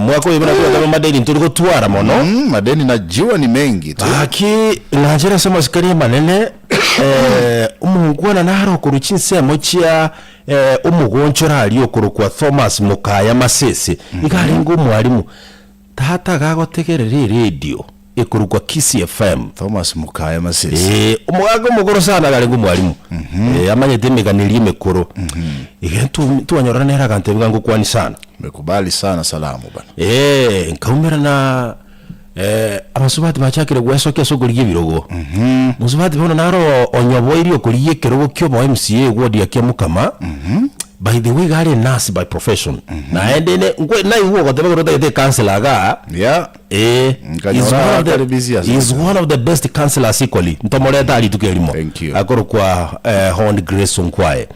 Omwaka oyo buna togoteba amadeni ntori gotwara mono. Mm, madeni najua ni mengi tu. Gaki ng'anchere ase amasikani amanene eh, omongwana nare okorwa chinsemo chia eh, omogonchora aria okorokwa Thomas Mokaya Masese, iga arenge omwalimu. Tata gagotegerera eredio ekorokwa Kisii FM. Thomas Mokaya Masese. Ee, omogaka omokoro sana iga arenge omwalimu. Eh, amanyete emegano eria emekoro. Iga ntu- twanyorana nere agantebia iga ngokwania sana. Nimekubali sana salamu bana. Ee, nkaumerana eh, abasubati bachakire gwesokia ase okorigia ebirogo. Mosubati bono naro onyoboirie okorigia ekerogo kia obo MCA ward ya Kiamukama. By the way iga are enurse by profession. Naende ne nkwe naigwa ogoteba ekero otagete ecouncillor igaa, Yeah. eh, is Nkanyora one of the, akare busy ase is one of the best councillors equally. Ntomorete aa rituko erimo. Thank you. Akorokwa eh, Hon Grace Onkwae.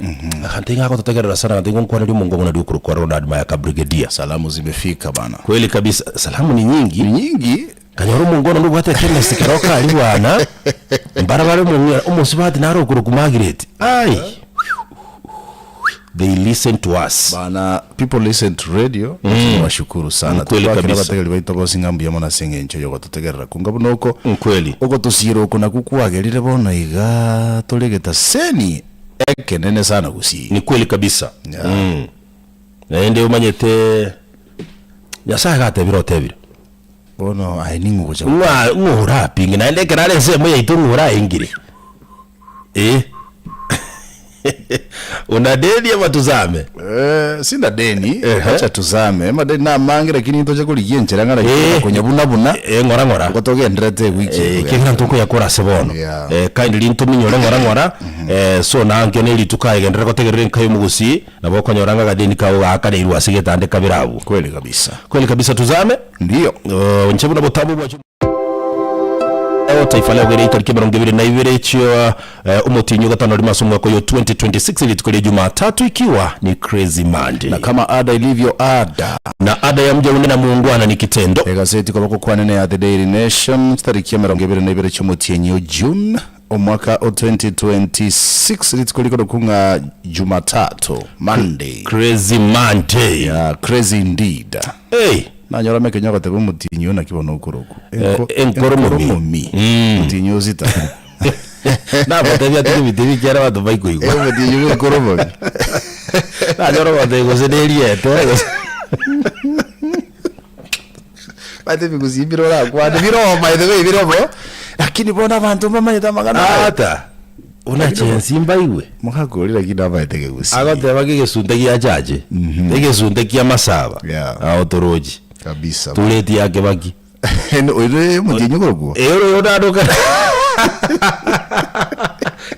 Aganto iga agototegerera sana aganto iga onkwaneria omongo buna riria okorokwa Ronald Mayaka Brigadier. Salamu zimefika bana. Kweli kabisa, salamu ni nyingi. Ni nyingi. Nkanyora omongo one nobwate echemist kero kari bwana, mbara bare omong'ina omosubati nare okorokwa Margaret, ai they listen to us. Bana people listen to radio Tunawashukuru sana Nkweli Twakera kabisa. abategereri baito bonsi ng'a mbuya mono ase eng'encho yogototegerera kunga buna oko Nkweli. ogotosiira oko nakwo kwagerire bono iga tore egetaseni ekenene sana gusii Ni kweli kabisa. Yeah. Mm. Naende omanyete Nyasaye gatebire otebire. Bono aye ning'o ogocha Ng'a ng'o orapinge naende ekero are ensemo yaito ng'o oraengire? Eh. Una deni ama tuzame? Eh, sina deni Ehe. acha tuzame amadeni namange lakini ntoche korigia enchera ng'a Eh. konya buna buna Eh, ng'ora ng'ora. igo togenderete ewiki Eh, eye. ekiagera ntokoyakora ase bono. Yeah. Eh, kindly ntominyore ng'ora ng'ora. Eh, so nankio ne rituko aye genderera gotegerera enka y'omogusii, nabo okonyora ng'a agadeni kago gaakaneirwe ase getande kabere abwo. Kweli kabisa. Kweli kabisa tuzame. Ndio. Oh, inche buna botambe bwache Leo Taifa Leo gere itariki 22 chio eh, omotinyi ogatano rimo ase omwaka oyo 2026 rituko ria Jumatatu ikiwa ni Crazy Monday. Na kama ada ilivyo ada. Na ada ya mja unena muungwana ni kitendo. Egazeti koba gokwanene ya The Daily Nation chitariki emerongo ebere na ibere chi'omotienyi o June omwaka o 2026 rituko rikorokwa ng'a Jumatatu, Monday. Crazy Monday. Yeah, crazy indeed. Hey. Nanyora amekenyo agateba omotienyi oyo naki bono okorokwa? Eh, enkoromomi. Enkoromomi. Omotienyi osita. Nabatebia ati ebinto ebi ekiagera abanto baikoigwa. Omotienyi bwa enkoromomi. Nanyora ogotebi gose neriete gose Omanyete ebigusii mbire orakwane bire oo by the way bire obo, lakini bono abanto mbamanyete amang'ana aya. Ata buna chensi mbaigwe. Mogakori lakini namaete kegusii. Agoteba ng'a egesunte gia chache, egesunte kia masaba, Yeah. ao torochi. Kabisa. Tureti ya Kibaki. Oyo omotienyi okorokwa? Eh, oro onadoka.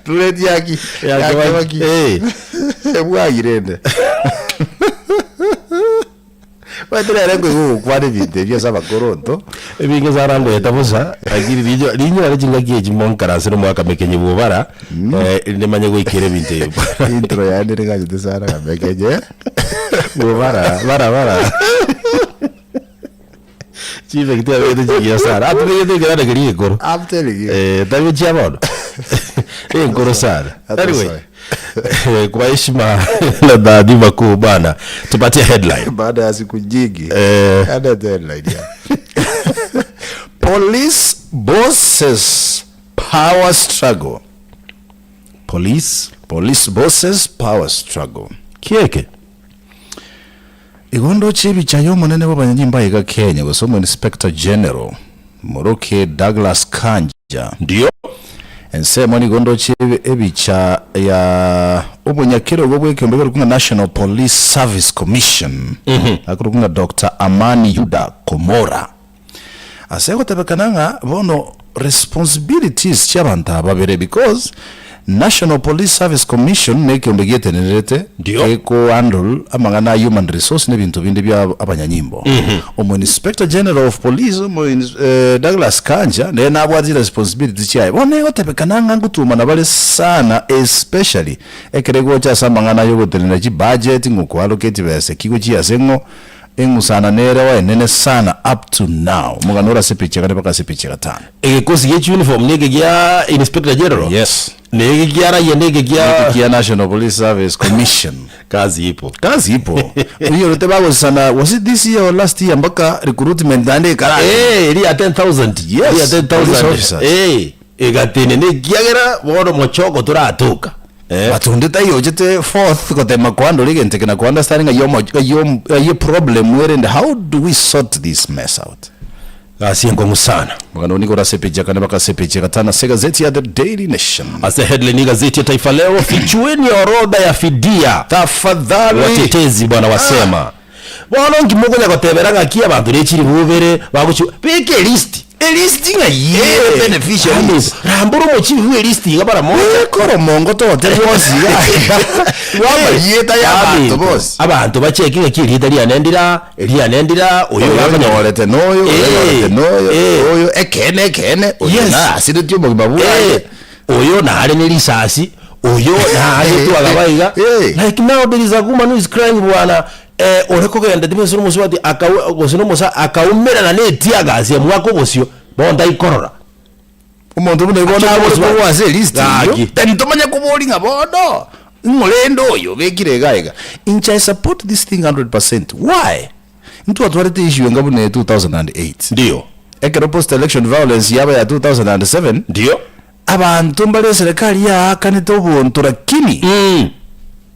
Tureti yaki Ya ya Kibaki. Kibaki. Eh. Ebwagire ende. Omanyete nere nkoigwa ogokwana ebinto ebi ase abakoronto. Ebinge sana ngoeta bosa, lakini rinyo rinyore chingaki echi monkaranse na omwaka mekenye bw'obara, eh, erinde manye goikera ebinto ebi. Intro yaye nere egachete sana kamekenye Bw'obara, bara bara. Chiefekti abegete chigiya sana. Atubegete ekeranda keria egekoro. I'm telling you. Eh, tari gochia bono. Enkoro sana. Hata Anyway. sawa. eh, kwa heshima na taadhima kuu bana, tupatie headline. Baada ya siku nyingi. Eh. Hata headline ya. Police bosses power struggle. Police Police bosses power struggle. kieke Igo ndoche ebicha y'omonene bw'abanyanyimbo aiga Kenya gose omo Inspector General Moroke Douglas Kanja. Ndio. Ensemo nigo ndoche ebicha ya omonyakerogo bw'ekeombe ekerokwa ng'a National Police Service Commission akorokwa ng'a Doctor Amani Yuda Komora. Ase egotebekana ng'a bono responsibilities chi'abanto aba babere because National Police Service Commission nekeombe gietenererete Ndio. geko handle amang'ana a human resource na ebinto binde bia abanyanyimbo. Omo Inspector General of Police omo eh, Douglas Kanja nere nabwate chiresponsibility chiaye. Bono egotebekana ng'a ngotuomana bare sana especially ekero egocha ase amang'ana yogotenenera chibudget ng'o koallocate besa ki gochia ase ng'o Eng'usana nere oenene sana up to now. Omogano ore ase epeji ya kane mpaka ase epeji ya gatano. Egekosi gie chiuniform neke gia Inspector General? Yes. Na eke kia raia na eke kia. Eke kia National Police Service Commission. Kazi ipo. Kazi ipo. Onyorete bagosana was it this year or last year mpaka recruitment naende ekaragenda. Eh, eria ya 10,000. Yes, Eria ya 10,000. police officers. Eh, egatenena ekiagera bono mochoko toratoka. Eh. But onde taiyo ochete forth gotema koandora egento eke na ko understand ng'ai omo ng'ai om ng'ai eproblem ere and how do we sort this mess out. Gasi enkong'u sana. Omogano nigo ore ase epeji ya kane mpaka ase epeji ya gatano ase egazeti ya The Daily Nation. Ase headline y'egazeti ya Taifa Leo, fichueni orodha ya fidia. Tafadhali! Watetezi bwana wasema. Bono nki mokonya gotebera ng'aki abanto ne chiribubere bagochi beka elist. Elist ng'ai ye beneficiaries. Rambora omochibi bwe elist iga mara moja. Beka oromongo tote bwonsi iga bw'amarieta y'abanto bonsi. Abanto bacheke ng'aki erieta riane ndira, eriane ndira, oyo Oyo gakonya- onyorete noyo, oyo Eh, onyorete noyo, eh. oyo ekeene ekeene, oyo Yes. narasiretie obogima bwaye. Eh, oyo nare ne risasi, oyo nare twagaba iga. Eh. Like now there is a woman who is crying bwana, eh, ore kogenda timanyeti gose nomosubati akau gose nomosa akaumerana ne etiagasi emwaka obosio, bono taikorora. Omonto buna oyo bono Achare kobore gosubati. korwa ase elist eyio, Gaki. then tomanye kobori ng'a bono ng'o rende oyo obekire iga iga. Inche I support this thing 100%. Why? Ntwatwarete issue enga buna eye 2008. Ndio. Ekero post election violence yaba ya 2007, Ndio. abanto mbare eserekari yaakanete obonto lakini Mm.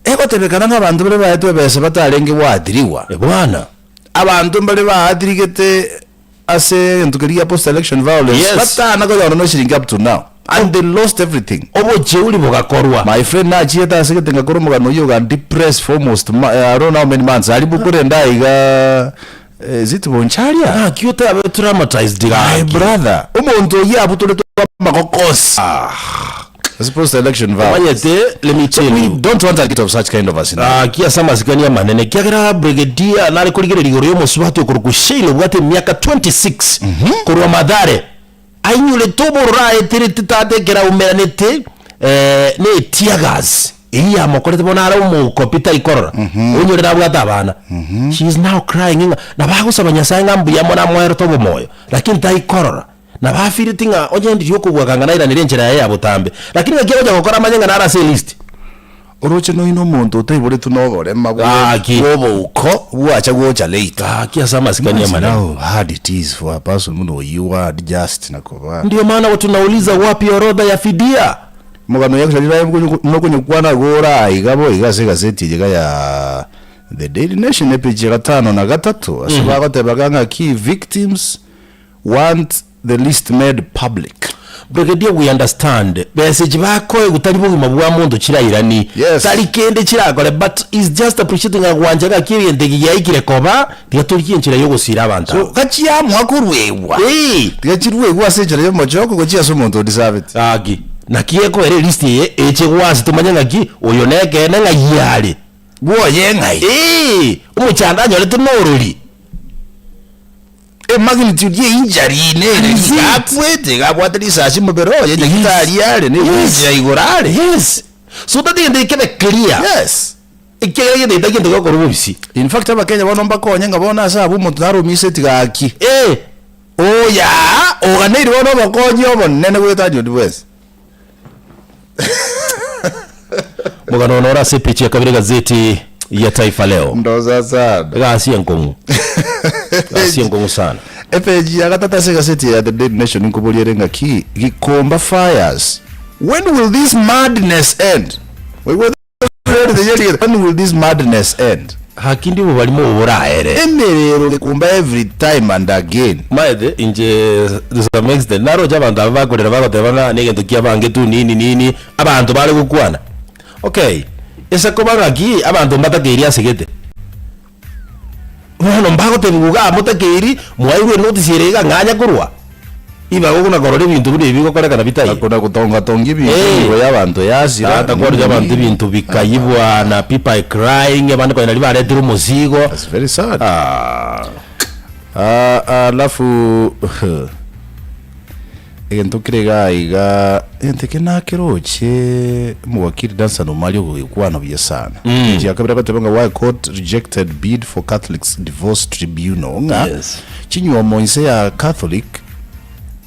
egotebekana ng'a abanto baria baetwe ebesa batarenge goathiriwa. Eh, bwana. Abanto mbare baathirigete ase egento keria gia post election violence Yes. batana konyora no shilingi up to now and they lost everything. Obocheuri bogakorwa. My friend nachiete ase gete ngakora omogano oyio ogan depress for almost ma I don't know how many months aria bokorenda aiga is it Boncharia? Naki otabe traumatized My gaki. brother omonto oyio abutoretwe amagoko onsi ase post election violence. Omanyete let me So tell we you. don't want a bit of such kind of a scenario. Gaki ase amasikani amanene ekiagera Brigadier nare korigereria igoro y'omosubati okorokwa Sheila obwate emiaka 26 korwa Mathare ainyorete obororo aeterete tata ekero aumeranete eh, ne teargas eyio yamokorete bono are omokopi tari korora onyore nabwate abana she is now crying ng'a nabo agosaba Nyasaye ng'a mbuya mono amoerete obomoyo lakini tari korora. Nabo afireti ng'a onye ndiria okobua kanga nairanere enchera yaye ya botambe. Lakini ng'aki agocha gokora amanye ng'a nare ase elist. Oroche noino omonto otaiboretwe noborema bwe Gaki. bw'obouko bwacha gocha later. Gaki ase amasikani Imagine amanene. how hard it is for a person buna oyio wa adjust na koba. Ndio maana tunauliza wapi orodha ya fidia? Omogano oyo actually naye buna okonyokwana igo ore aiga bo iga ase egazeti eye iga ya The Daily Nation epage ya gatano na gatato ase bagotebaga ng'aki victims Want the list made public. Brigadier we understand besa echi bakoegwa tari bogima bwa monto chirairani Yes. tari kende chirakore but is just appreciating agwancha ng'aki egento eke giaikire koba tiga torigie enchera yogosira abanto So aba. gachiamua koruegwa Eeh. tiga chiruegwe ase enchera y'omochoko gochia ase omonto odeservete. Gaki naki ekoera elist eye eche gwase tomanye ng'aki oyo nekeene ng'ai are. Bwoye ng'ai. Eeh omochando anyorete norori. Emagnitude ye injury nere Is it? akwete iga abwate risasi mobere oye nyagitari are ne Yes. wheelchair igoro are. Yes. So totagete egento ekebe clear. Yes. Ekiagera egento eke tari gento gekorwa bobisi. In fact abakenya bono mbakonye ng'a bono ase abwo omonto nare omiseti gaki. Eh. Oyaa oganeiri bono obokonyi obonene goetania onde bwensi. Omogano one ore ase epeji ya kabere egazeti ya Taifa Leo. Ndosa sana. Egasi enkong'u. Egasi enkong'u sana. Epeji ya gatato ase egazeti ya The Daily Nation nkoboria ere ng'aki Gikomba fires when will this madness end? Oigwete When will this madness end? Haki ndi obobarimo obo boraere. Emerero Gikomba every time and again. Maete inche to some extent naroche abanto aba bakorera bagoteba ng'a negento kiabange tu nini nini, abanto bare gokwana. Okay, ase koba ng'aki abanto mbatakeiri ase gete. Bono mbagotebiwa igaa motakeiri, mwairwe enotice ere iga ng'anya korwa. Ibaga okona korora ebinto buna ebi bigokorekana bitaiyo. Akona gotonga tongia ebinto Eh. nigo y'abanto yasira. Tata kwarora abanto ebinto bikayibwa na people are crying abande konya naria baretire omosigo. That's very sad. Ah. Ah, alafu egento kere iga iga egento eke nakeroche omowakili Dansan Omari ogokwana buya sana mm. Chiakabere agateba ng'a why court rejected bid for Catholics divorce tribunal ng'a Yes. chinywomo inse ya Catholic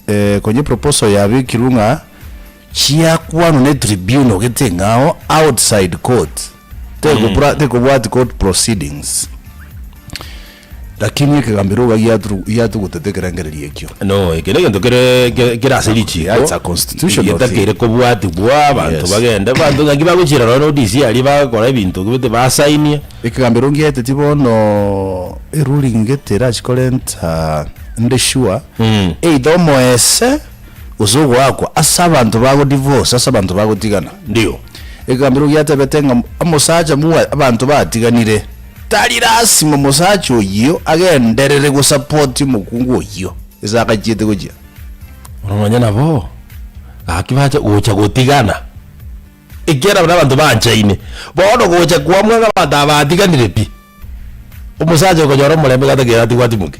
eh, konye proposal yabekirwe ng'a. Chiakwanwa ne tribunal gete eng'ao outside court, tekobra tekobwati court proceedings. Lakini ekegambero iga giaturu giatugutete ekerengererio ekio. No, eke negento kere ke- kere ase richiko. Yeah, it's a constitutional thing. Getakeire kobwatigwa, abanto Yes. bagende, abanto ng'aki bagochiera nonye na ODC aria bagokora ebinto gete basainie. Ekegambero ngiaeteti bono eruling gete erachi korenta inde sure, either omoese gose ogoakwa ase abanto bago divorce, ase abanto bagotigana. Ndio. Ekegambero giatebete ng'a omosacha mwa abanto batiganire, tari lasima omosacha oyio agenderere gosupport omokungu oyio ase agachiete gochia. Bono nonya nabo, gaki bacha gocha gotigana, ekiagera buna abanto banchaine, bono gocha koamua ng'a abanto aba batiganire pi, omosacha okonyora omorembe gatakeire atigwe atimoke.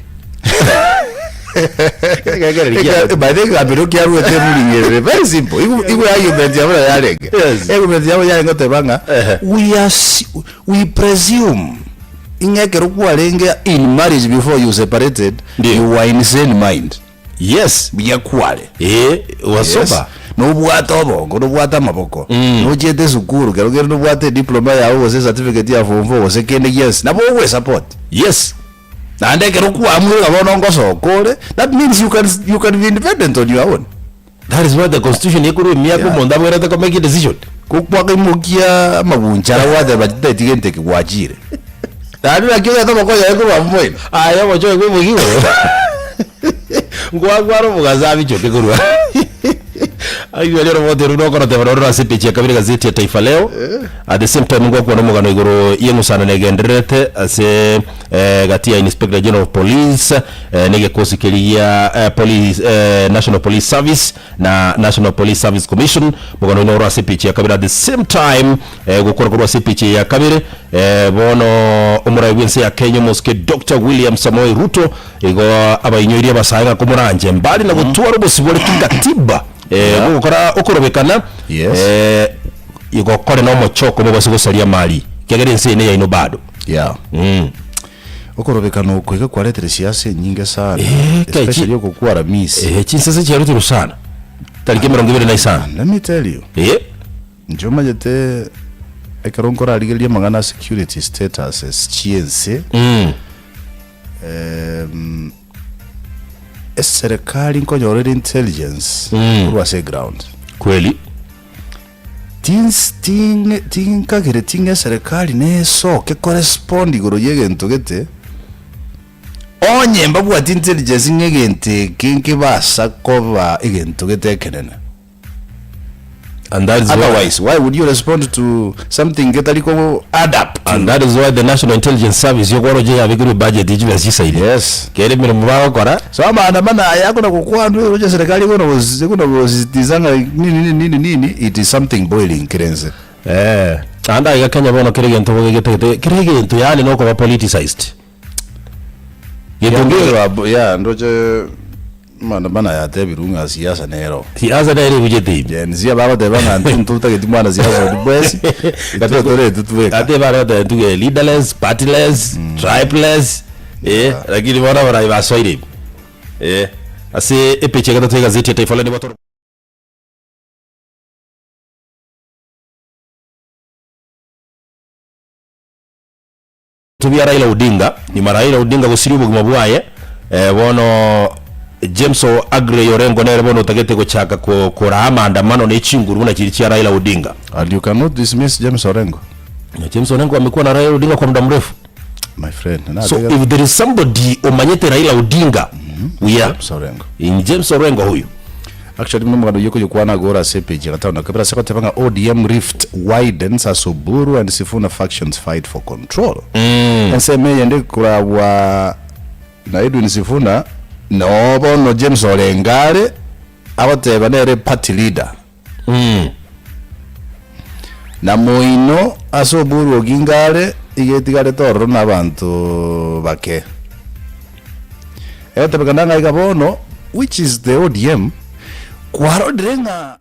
Eke- by the way, ekegambero kiaruete ruling ere very simple. Igo igo argument yabo nayo yarenge. Yes. Argument yabo yarenge goteba ng'a Ehe. we are we presume ing'a ekero kwarenge in marriage before you separated Ndio. you were in sane mind. Yes. Buya kware. Ee, wasoba. Nobwate obongo, nobwate amaboko, nochiete esukuru, kero kende nobwate ediploma yago gose ecertificate ya form four gose kende gionsi, nabo ogwesupport. Yes. Naende ekero kwaamure ng'a bono ngosoka ore, that means you can, you can be independent on your own. That is why the constitution ekorwa emiaka Yeah. omonto abwenerete ko make a decision. Ko kwakaimokia amagunchara gwateba titeti gento eke gwachire. Naende naki ogete omokoyo oye korwa abwo moino. Aye omochoe bwa omokia igoro. Ngwagwara omogaso abichoke korwa. Aigwe aria oroboti orwo rokoroteba roro ase epeji ya kabere gazeti ya Taifa Leo. At the same time ngwakwana omogano igoro y'eng'usano egendererete ase eh, gati ya Inspector General of Police eh, na egekosi keria gia eh, police, eh, National Police Service na National Police Service Commission. Omogano oyio noro ase epeji ya kabere. At the same time eh, gokora korwa ase epeji eye ya kabere eh, bono omorai bw'ense ya Kenya omosike Dr. William Samoei Ruto igo abainyoirie abasae ng'a komoranche mbari na gotwara obosibore kikatiba eh, bogokora okorobekana Yes. eh, igo kore na omochoko mobase gosaria amari ekiagera ense eye neyaino bado. Yeah. Mm. Okorobekana oko iga kwaretire siasa enyinge sana. Eh, kai Especially chi- ogokwara miss. Eh, chinsese chiarutirwe sana tariki emerongo ebere na isano. Let me tell you. Eh, Inche omanyete ekero nkorarigereria amang'ana a security statuses chi'ense, mm. em, eserekari nkonyora ere intelligence Mm. korwa ase eground. Kweli. Tins ting tinkagereti ng'a eserekari nesoke korespond igoro y'egento gete, onye mbabwati intelligence ng'a egento eke nkebasa koba egento gete ekenene. And that is why, Otherwise, why would you respond to something getari ko add up to? and that is why the National Intelligence Service yokoroche yabekirwe budget ye chibesa chisaine. Yes. Kere emeremo bagokora So amaandamano aya akona gokwanwa oroche serikali ekona gos- ekona gosisitiza ng'a nini nini nini nini, it is something boiling kere ense. Eh, naende aiga Kenya bono kera egento bogegetete kera egento yaani nokoba politicized. Gento nkere Yeah, ndoche Maandamano aya atebirwe ng'a siasa nero. Siasa nere ebuchete ime. Gen Z abagoteba ng'a intwe ntotageti mwana siasa onde bwensi, intwe tore intwe tweka. Ate bare goteba intwe leaderless, partyless, tribeless, eh, lakini bono abarai basoire ime. Eh, ase epeji ya gatato ya egazeti ya Taifa Leo nigo toro. Tobia Raila Odinga, nyuma Raila Odinga gosiria obogima bwaye, eh, bono James Oagre Orengo nere bono otagete gochaka ko- koraa amaandamano ne chinguru buna chiria chia Raila Odinga. And you cannot dismiss James Orengo. Na James Orengo amekuwa na Raila Odinga kwa muda mrefu. My friend. So if there is somebody omanyete Raila Odinga, we are James Orengo. in James Orengo huyu. Actually buna omogano oyio okoyokwana agoro ase epage ya gatano na kabere ase goteba ng'a ODM rift widens as Oburu and Sifuna factions fight for control. Ensemo eyende korabwa na Edwin Sifuna noo bono James Orengo are agoteba nere party leader. Na moino ase Oburu Oginga are iga etigarete ororo na abanto bake. Egotebekana ng'a iga bono, which is the ODM, kwarorire ng'a.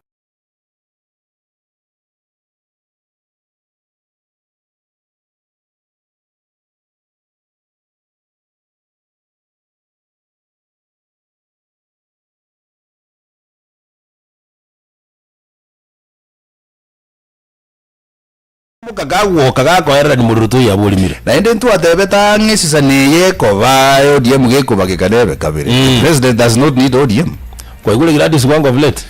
Moka gagwoka gakoererania morero toiyo abwo orimire. Naende ntwatebete ang'e esisani eye ekoba ODM gekobageka nebe kabere. The president does not need ODM. Kwaigure Gladys Wanga of late?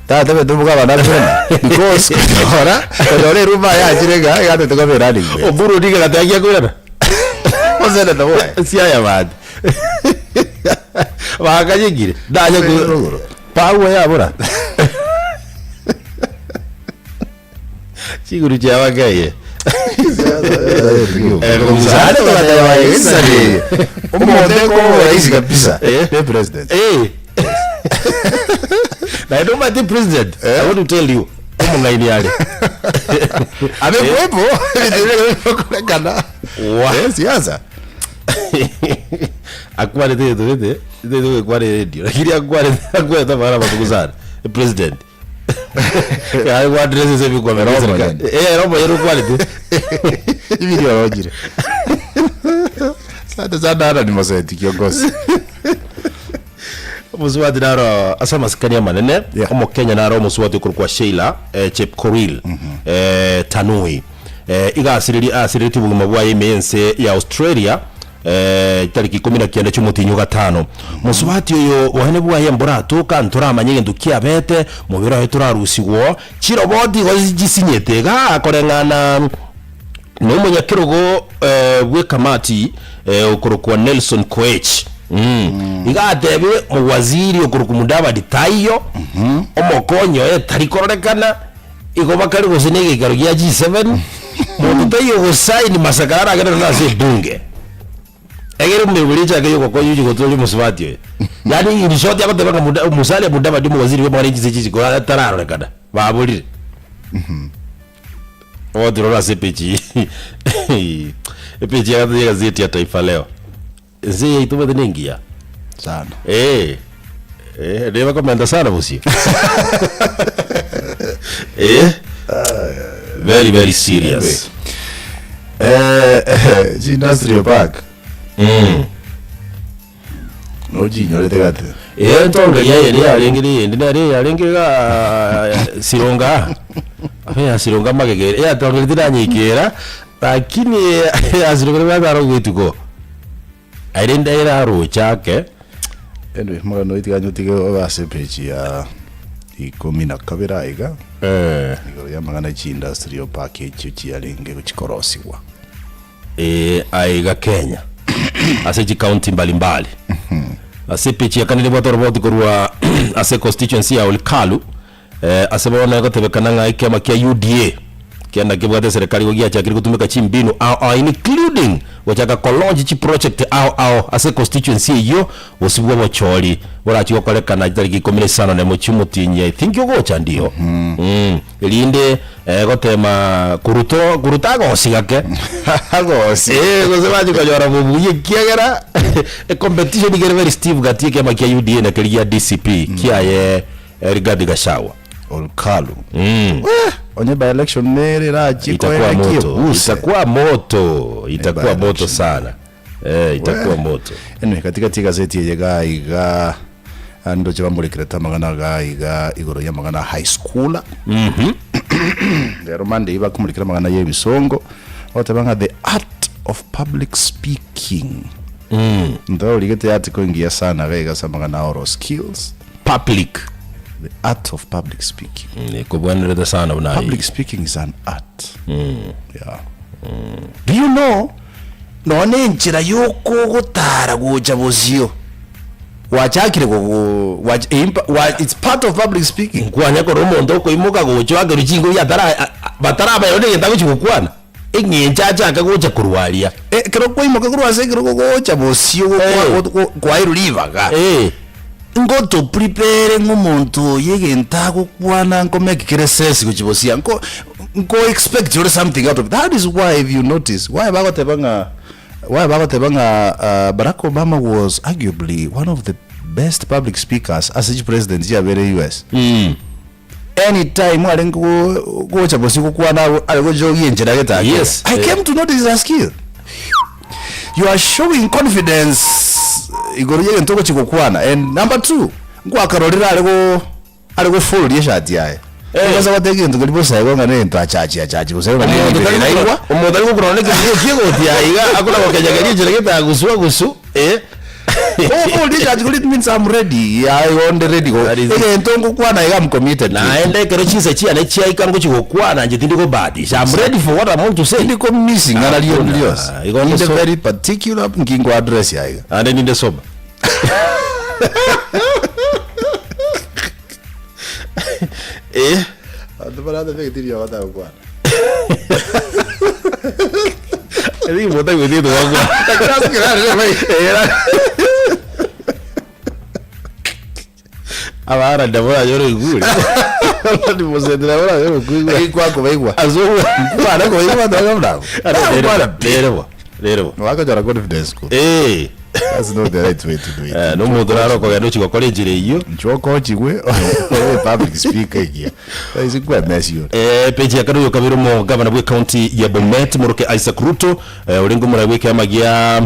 Tatebete omogabana akwene because konyora konyora eruma yachire iga igatete koba erunning mate. Oburu Odinga gateba akoirana? Osenete bwaye. Siaya bande. Bakanyekire. Ndanye Ase rogoro. Pagwa yabora. Chiguru chiabakeye. Msaada togateba esisani omonto ekoba rahisi kabisa Eh. ne president. Eh. Naende omanyete president, I want to tell you, omong'aini are. Amekuwepo ebinto bire bikorekana. Wa. Eh, siasa. Akwarete egento gete, gete gokwana eredio, lakini akwarete akwarete amang'ana amatuko sana, president. Yaani gwaddress ase ebikwamero bia Robo serikali. yani. Eh, robo yere okwarete. Ibiri orojire. Asante sana Alan Moseti kiongozi. Omosubati naro ase amasikani amanene Yeah. omokenya naro omosubati okorokwa Sheila eh, Chepkorir eh, Tanui eh, iga asireri asireretie obogima bwaye ime y'ense ya Australia eh, chitariki ikomi na kianda chi'omotienyi o gatano. Mosubati oyo boene bwaye mboratoka ntoramanye egento kiabete, mobere oye torarusigwo, chiroboti igo chisinyete igaa koreng'ana Nomonyakerogo bw'ekamati okorokwa Nelson Koech iga atebire mowaziri okorokwa Mudavadi taiyo, omokonyi oye tari kororekana, igo bakare gose negeikaro gia G7, monto taiyo ogosaini masakara aragende nonye ase ebunge. Egere emeremo echake yogokonya ochi gotoria omosubati oyo. Yaani in short agoteba ng'a Muda Musalia Mudavadi omowaziri bw'amang'ana ye chinse chisiko tararorekana, baborire. Ogotirora ase epeji epeji ya gatato y'egazeti ya Taifa Leo. Ense eye yaito omanyete nengiya. Sana. Eh, eh, nigo bakomenta sana bosio. Eh, very very serious. Eh, eh, industrial park. Mm. Nochinyorete gati. Ee, entongeria eye neyarenge neyende nere eyarenge igaa Sironga, abe ya Sironga magega ere, eyatongeretie nanyeikera, lakini eya Sironga nigo yatara goetuko. Aye rende ere aroche ake. Anyway, omogano oyo tiga nyotige obe ase epage ya ikomi na kabere aiga, igoro y'amang'ana y'chindustrial park echio chiarenge gochikorosigwa. Ee, aiga Kenya ase chicounty mbalimbali. Ase epeji ya kane nebwate oroboti korwa ase constituency ya Olkalu eh, ase bono egotebekana ng'a ekiama kia UDA kianda kebwate eserekari igo giachakire gotumeka chimbinu ao ao including gochaka kolaunch chiproject ao ao ase constituency eyio gose bw'obochori borachie gokorekana chitariki ikomi na isano na emo chi'omotienyi I think ogocha ndio mm, erinde eh, gotema koruto koruta agosi gake Agosi. Eh, gose bachie konyora bobuya ekiagera ecompetition iga ere very stiff gati y'ekiama kia UDA na keria gia DCP kiaye eh, Rigathi Gachagua Olkalu. mm. Weh, onye by election nere erachie Itakuwa koera moto, kiebuse. itakuwa moto, itakuwa by moto election. sana. Eh, itakuwa We. moto. Anyway, katikati y'egazeti eye iga iga ah, ndoche bamorekerete amang'ana iga iga igoro y'amang'ana high schooler rero Monday bakomorekera amang'ana y'ebisongo bagoteba ng'a the art of public speaking Ntoe origete article engiya sana iga iga ase amang'ana a oral skills Public. the art of public speaking Mm, ekobwenerete sana buna public speaking is an art yeah do you know Nonya nenchera y'okogotara gocha bosio gwachakire gogo gwach impa gwa it's part of public speaking. Nkwanya korora omonto okoimoka gocha oakerwe chinguru atara a- a- batarabaerwa na egento agochia gokwana, eng'encho achake gocha korwa aria. Ekero kwaimoka korwa ase ekerogo gocha bosio gokwa Eh. go- go- kwairwe ribaga, Eh. ngoto prepare ng'a omonto oyo egento agokwana nkomake kere sense gochia bosio nko nko expect ore something out of it. That is why if you notice, why bagoteba ng'a why bagoteba ng'a uh, Barack Obama was arguably one of the best public speakers ase chipresident chiabere US. Anytime arenge go- gocha bosio gokwana abo- are gochogia enchera gete akere. Yes. I came to notice a skill. You are showing confidence igoro y'egento ogochia gokwana and number two, nkwakarorire are go are gofold eshati yaye. Ogose goteba egento keria bosa igo ng'a negento achachi achachi gose ng'a Omonto negento tari eraigwa. gokora- omonto tari gokorora na ekebugu ekie egoti aye iga akona gokenyegeria enchera gete agusu agusu eh. Okoboria echachi koria it means I'm ready, yeah igo onde ready go That is it. egento ngokwana iga I'm committed to it. Naende ekero chinsa chiane chiaika ngochi gokwana inche tindi kobahatisha, I'm ready for what I'm going to say. Tindi ko miss ing'ana rionde Hakuna. rionsi. Igo Ninde ndeso- very particular nki ngo address aiga. Naende ninde sober. Eh. Abanto baratebegeti riroba batagokwana. Eri motaigweti egento bagokwana. Abaarani nabo oranyore oigure. Abaarani mosete nabo oranyore okoigwa. Lakini kwakobaigwa. Ase obwa- Kwana kobaigwa abanto bakamuna. Rero bo, rero bo, rero bo. Wakonyora confidence ko. Eh. That's not the right way to do it. Eh, nomonto naro okogenda ochia gokora enchera eyio. Inche okochigwe obe public speaker egiya. Ase kwemesi ore. Eh, page ya kare oyokabere omogavana bwe county ya Bomet moroke Isaac Ruto eh, orenge omorai bw'ekiama gia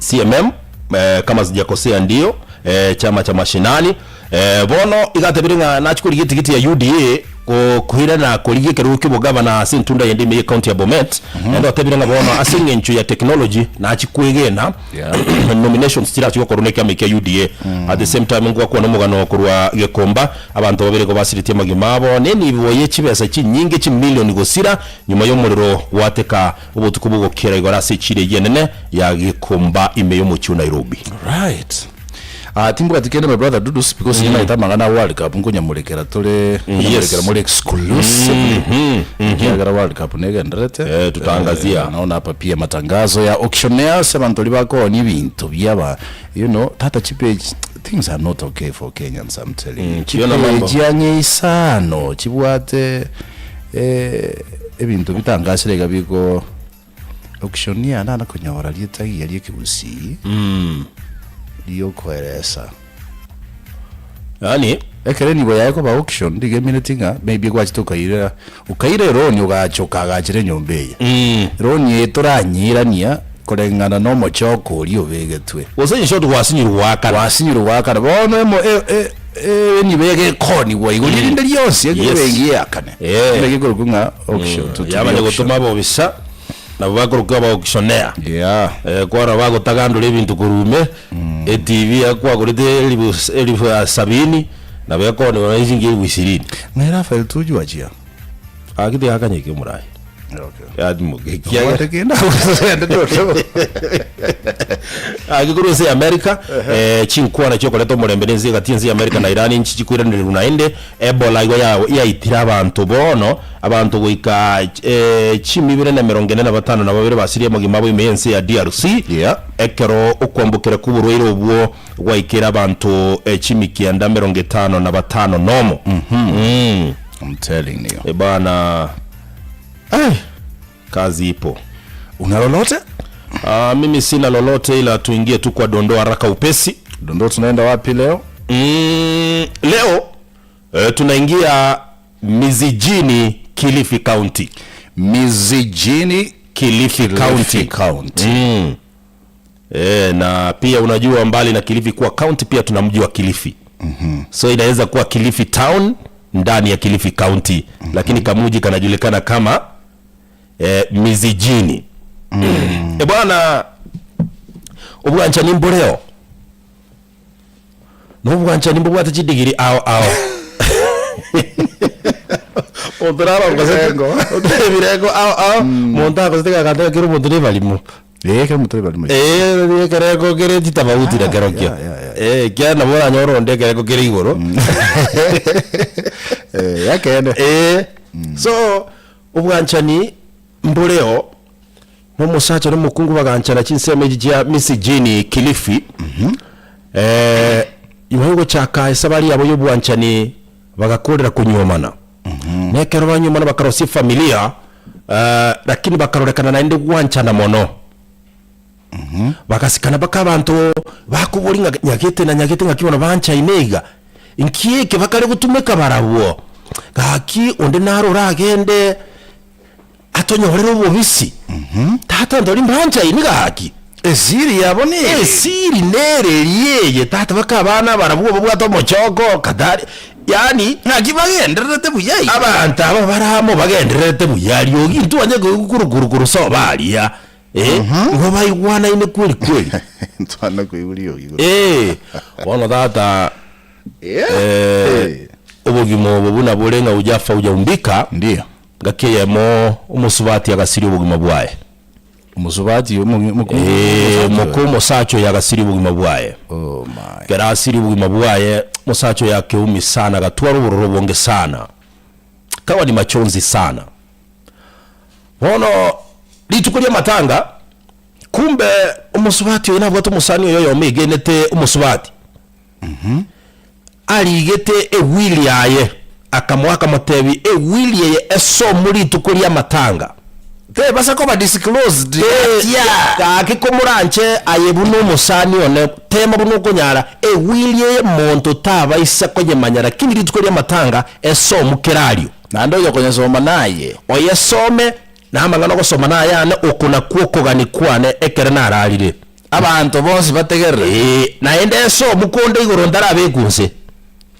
CMM eh, kama sijakosea ndio eh, chama cha mashinani eh, bono igatebire ng'a nachia korigia etigiti ya UDA ko- koirana korigia ekerogo ki'obogavana ase entunda yende ime ye county ya Bomet naende otebire ng'a bono ase eng'encho ya technology nachia kwegena Yeah. nominations chirachie gokorwa na ekiama ekia UDA at the same time ngwakwana omogano korwa Gekomba abanto babere igo basiretie amagima abo na enibo ye chibesa chinyinge chimilioni gosira nyuma y'omorero gwateka obotuko bogokera igoro ase echiro eyio enene ya Gikomba ime y'omochie o Nairobi. Right. Ah, timbwati kende my brother Dudus because mm. naita amang'ana a World Cup nkonyamorekera tore nkonyamorekera more exclusively ekiagera World Cup negenderete Eh, tutaangazia. Eh, naona hapa pia matangazo ya auctioneers abanto baria bakoonia ebinto biaba you know tata chipage things are not okay for Kenyans I'm telling you chiona mambo. chipage ang'e isano chibwate eh, ebinto bitangasire iga biko Auctioneer nana konyora rieta rigiya ri'ekegusii riokoeresa. Yaani Ekero enibo yaye koba auction nigo emineti ng'a maybe gwachete okaira okaira eroni ogacha okagachera enyomba eye. Eroni eye toranyeirania koreng'ana na omochoko oria obegetwe. Gose in short gwasinyirwe goakana. Gwasinyirwe goakana bono emo e- e- e- enibo egekonigwa igo rinde rionsi Yes. ebenki eakane. Eh. Naki ekorokwa ng'a auction to- to be Yamanya auction. gotoma abobisa nabo bakorokwa aba auctioneer. Yeah. Eh, kwarora bagotagandora ebinto korwa ime, eTV yakwagorete elifu elifu ya sabini, nabo ekooniwa na chiringi elifu ishirini. Ng'ai Raphael Tuju achia? Gaki tigakanyeke omorai. Okay. Yatimoka ekiagera Obwate kende agosende toto. Gaki korwa ense ya America, eh, chinkwana chiokoreta omorembe na ense egati y'ense ya America na Iran nchi chikoiranererwa naende, Ebola igo ya yaitire abanto bono, abanto goika eh, chimibere na emerongo ene na batano na babere basirie amagima abo ime y'ense ya DRC, Yeah. ekero okwambokera kw'oborwaire obwo gwaikire abanto eh, chimikianda emerongo etano na batano nomo. Mm. I'm telling you. Eh, bana eh, kazi ipo. Una lolote? Ah, mimi sina lolote ila tuingie tu kwa dondoo haraka upesi. Dondoo tunaenda wapi leo? Mm, leo eh, tunaingia Mizijini, Kilifi County. Mizijini Kilifi Kilifi County. County. Mm. E, na pia unajua mbali na Kilifi kuwa county pia tuna mji wa Kilifi. Mm-hmm. So inaweza kuwa Kilifi town ndani ya Kilifi County. Mm-hmm. Lakini kamuji kanajulikana kama eh, Mizijini. Mm. E bwana obwanchani mboreo nobwanchani mbobwate chidigiri ao ao Monto narongosete Ebirengo. ebirengo ao ao monto akosete gakateba kera omonto nebarimo Eh, kera omonto nebarimo. Eh, ekerengo kere chitofauti na kerokio yeah, yeah, Eh, ekiagera nabo oranyore onde ekerengo kere igoro Eh, yakeene. Eh, so obwanchani mboreo na omosacha na omokungu baganchana chinsemo echi chia Misijini Kilifi eh, nyuma yogochaka esabari yabo y'obwanchani bagakorera konyuomana na ekero banyuomana bakarosia efamilia eh, lakini bakarorekana naende gwanchana mono Bagasikana mpaka abanto bakoboria ng'a nyagete na nyagete ng'aki bono banchaine iga, inki eke bakare gotumeka barabwo? Gaki onde naro oragende atonyorere obobisi, tata ntori mbanchaini gaki. Esiri yabo nere. Esiri nere eria eye tata baka abana barabwo babwate omochoko kadhari. Yaani, Naki bagendererete buya iga. Abanto aba bare amo bagendererete buya riogi intwanye koigwa sobo aria, eh, igo baigwanaine kweli kweli. Ntwana koigwa riogi korwa. Eh, bono tata, eh, obogima obo buna bore ng'a hujafa hujaumbika, Ndio. ngaki eyemo omosubati agasiria obogima bwaye. Omosubati omo- omokungu Eh, omosacha oyo. moka omosacha oyo agasiria obogima bwaye. Oh my. Ekero asirie obogima bwaye, omosacha oyo akeumia sana, agatwara obororo obonge sana. Akawa ni machozi sana. Bono rituko ri'amatanga, kumbe omosubati oyo nabwate omosani oye oyomo egenete omosubati. Arigete ewili yaye, akamoa akamotebia, Ewili eye esomwe rituko ri'amatanga. Tebasa koba disclosed gakia. Gaki komoranche aye buna omosani one, tema buna okonyara, ewili eye monto tabaisa koyemanya, lakini rituko ri'amatanga esomwe kera ario. Naende oyokonyesoma naye. Oyesome, na amang'ana ogosoma nayane, oko nakwo okogania kwane ekero nararire. Abanto bonsi bategerere. Ee, naende ase omokonde igoro ntarabekwa inse.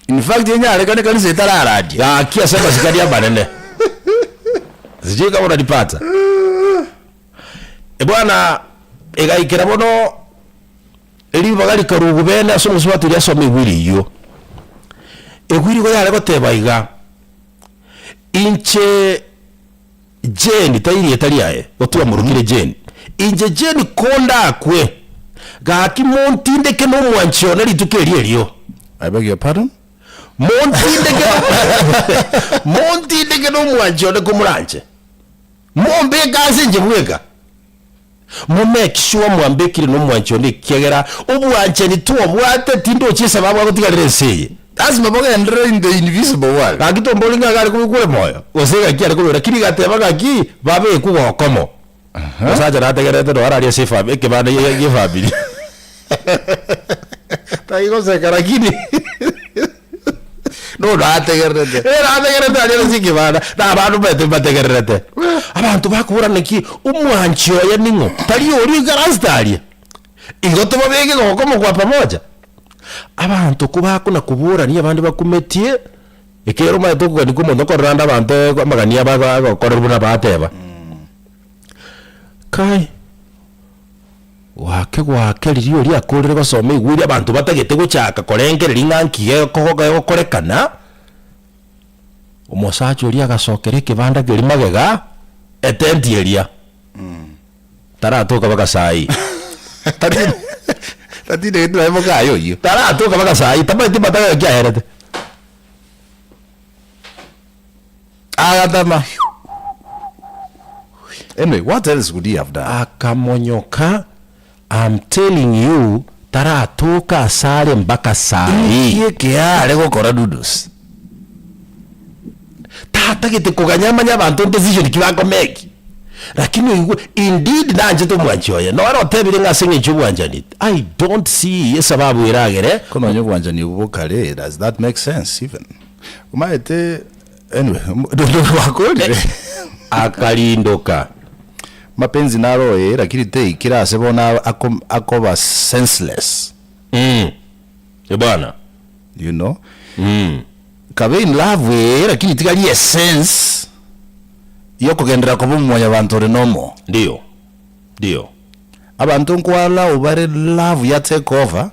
In fact enyarekane ekanisa etararadia. Gaki ase amasikani amanene. Sijui kama unanipata. Bwana egaikera bono ribaga rikarugwa bene ase omosubati oria asome ewiri eyio. Ewiri igo yare goteba iga, inche Jane, tai rieta riaye, gotwamorokire Jane. Inche Jane kondakwe, gaki montindeke nomwanchi one rituko erio erio. I beg your pardon? Montindeke montindeke nomwanchi one komoranche. Mombeke ase inche bweka. Mo make sure mwambekire nomwanchi one ekiagera obwanchani twobwate tindochi esababu agotigarera ense eye. Lasima bogenderere in the invisible world. Gaki tombori ng'a iga are kobekwa ore moyo, gose gaki are kobekwa, lakini gateba gaki babekwe gokomo. Omosacha nategererete noo araria ase efami ekebanda gia gia efamiri. Tai goseka lakini nono ategererete. Ere ategererete aria ase ekebanda, na abanto omanyete mbategererete. Abanto bakobora naki omwanchi oye ning'o? Tari oria oikaransete aria? Igo tobabeke gokomo kwa pamoja? Abanto kobakona koborania abande bakumetie, ekero omanyete okogania kwa omonto nkorora ande abanto amagani abo agokorerwa buna bateba. Kai, goake goake riria oria akorire gosoma igwiri abanto batagete gochaka korengereria ng'a nki gekogo gegokorekana, omosacha oria agasokera ekebanda keria magega, etenti eria. Taratoka mpaka saa hii. Tatindegeti naye mokaye oyio. Taratoka mpaka saa hii, tamanyeti matanga gaki aerete. Agatama. Anyway, what else would he have done? Akamonyoka, I'm telling you, taratoka asare mpaka saa hii. Inki eke are gokora Dudus? Tatagete koganya amanye abanto decision ki bakomeki. Lakini oigwe, indeed nanchete omwanchi oye, nore otebire ng'a ase eng'encho y'obwanchani, I don't see esababu eragere. Ko nonye obwanchani obwo bokare, does that make sense even? Omanyete, anyway, gwakorire. Akarindoka. Mapenzi naro ee, lakini teikire ase bono ako akoba senseless. Mm. Bwana. You know? Mm. Kabe in love ee, lakini tiga rie sense yokogenderera koba omwanyabanto ore nomo. Ndio. Ndio. Abanto nkoallow bare love ya take over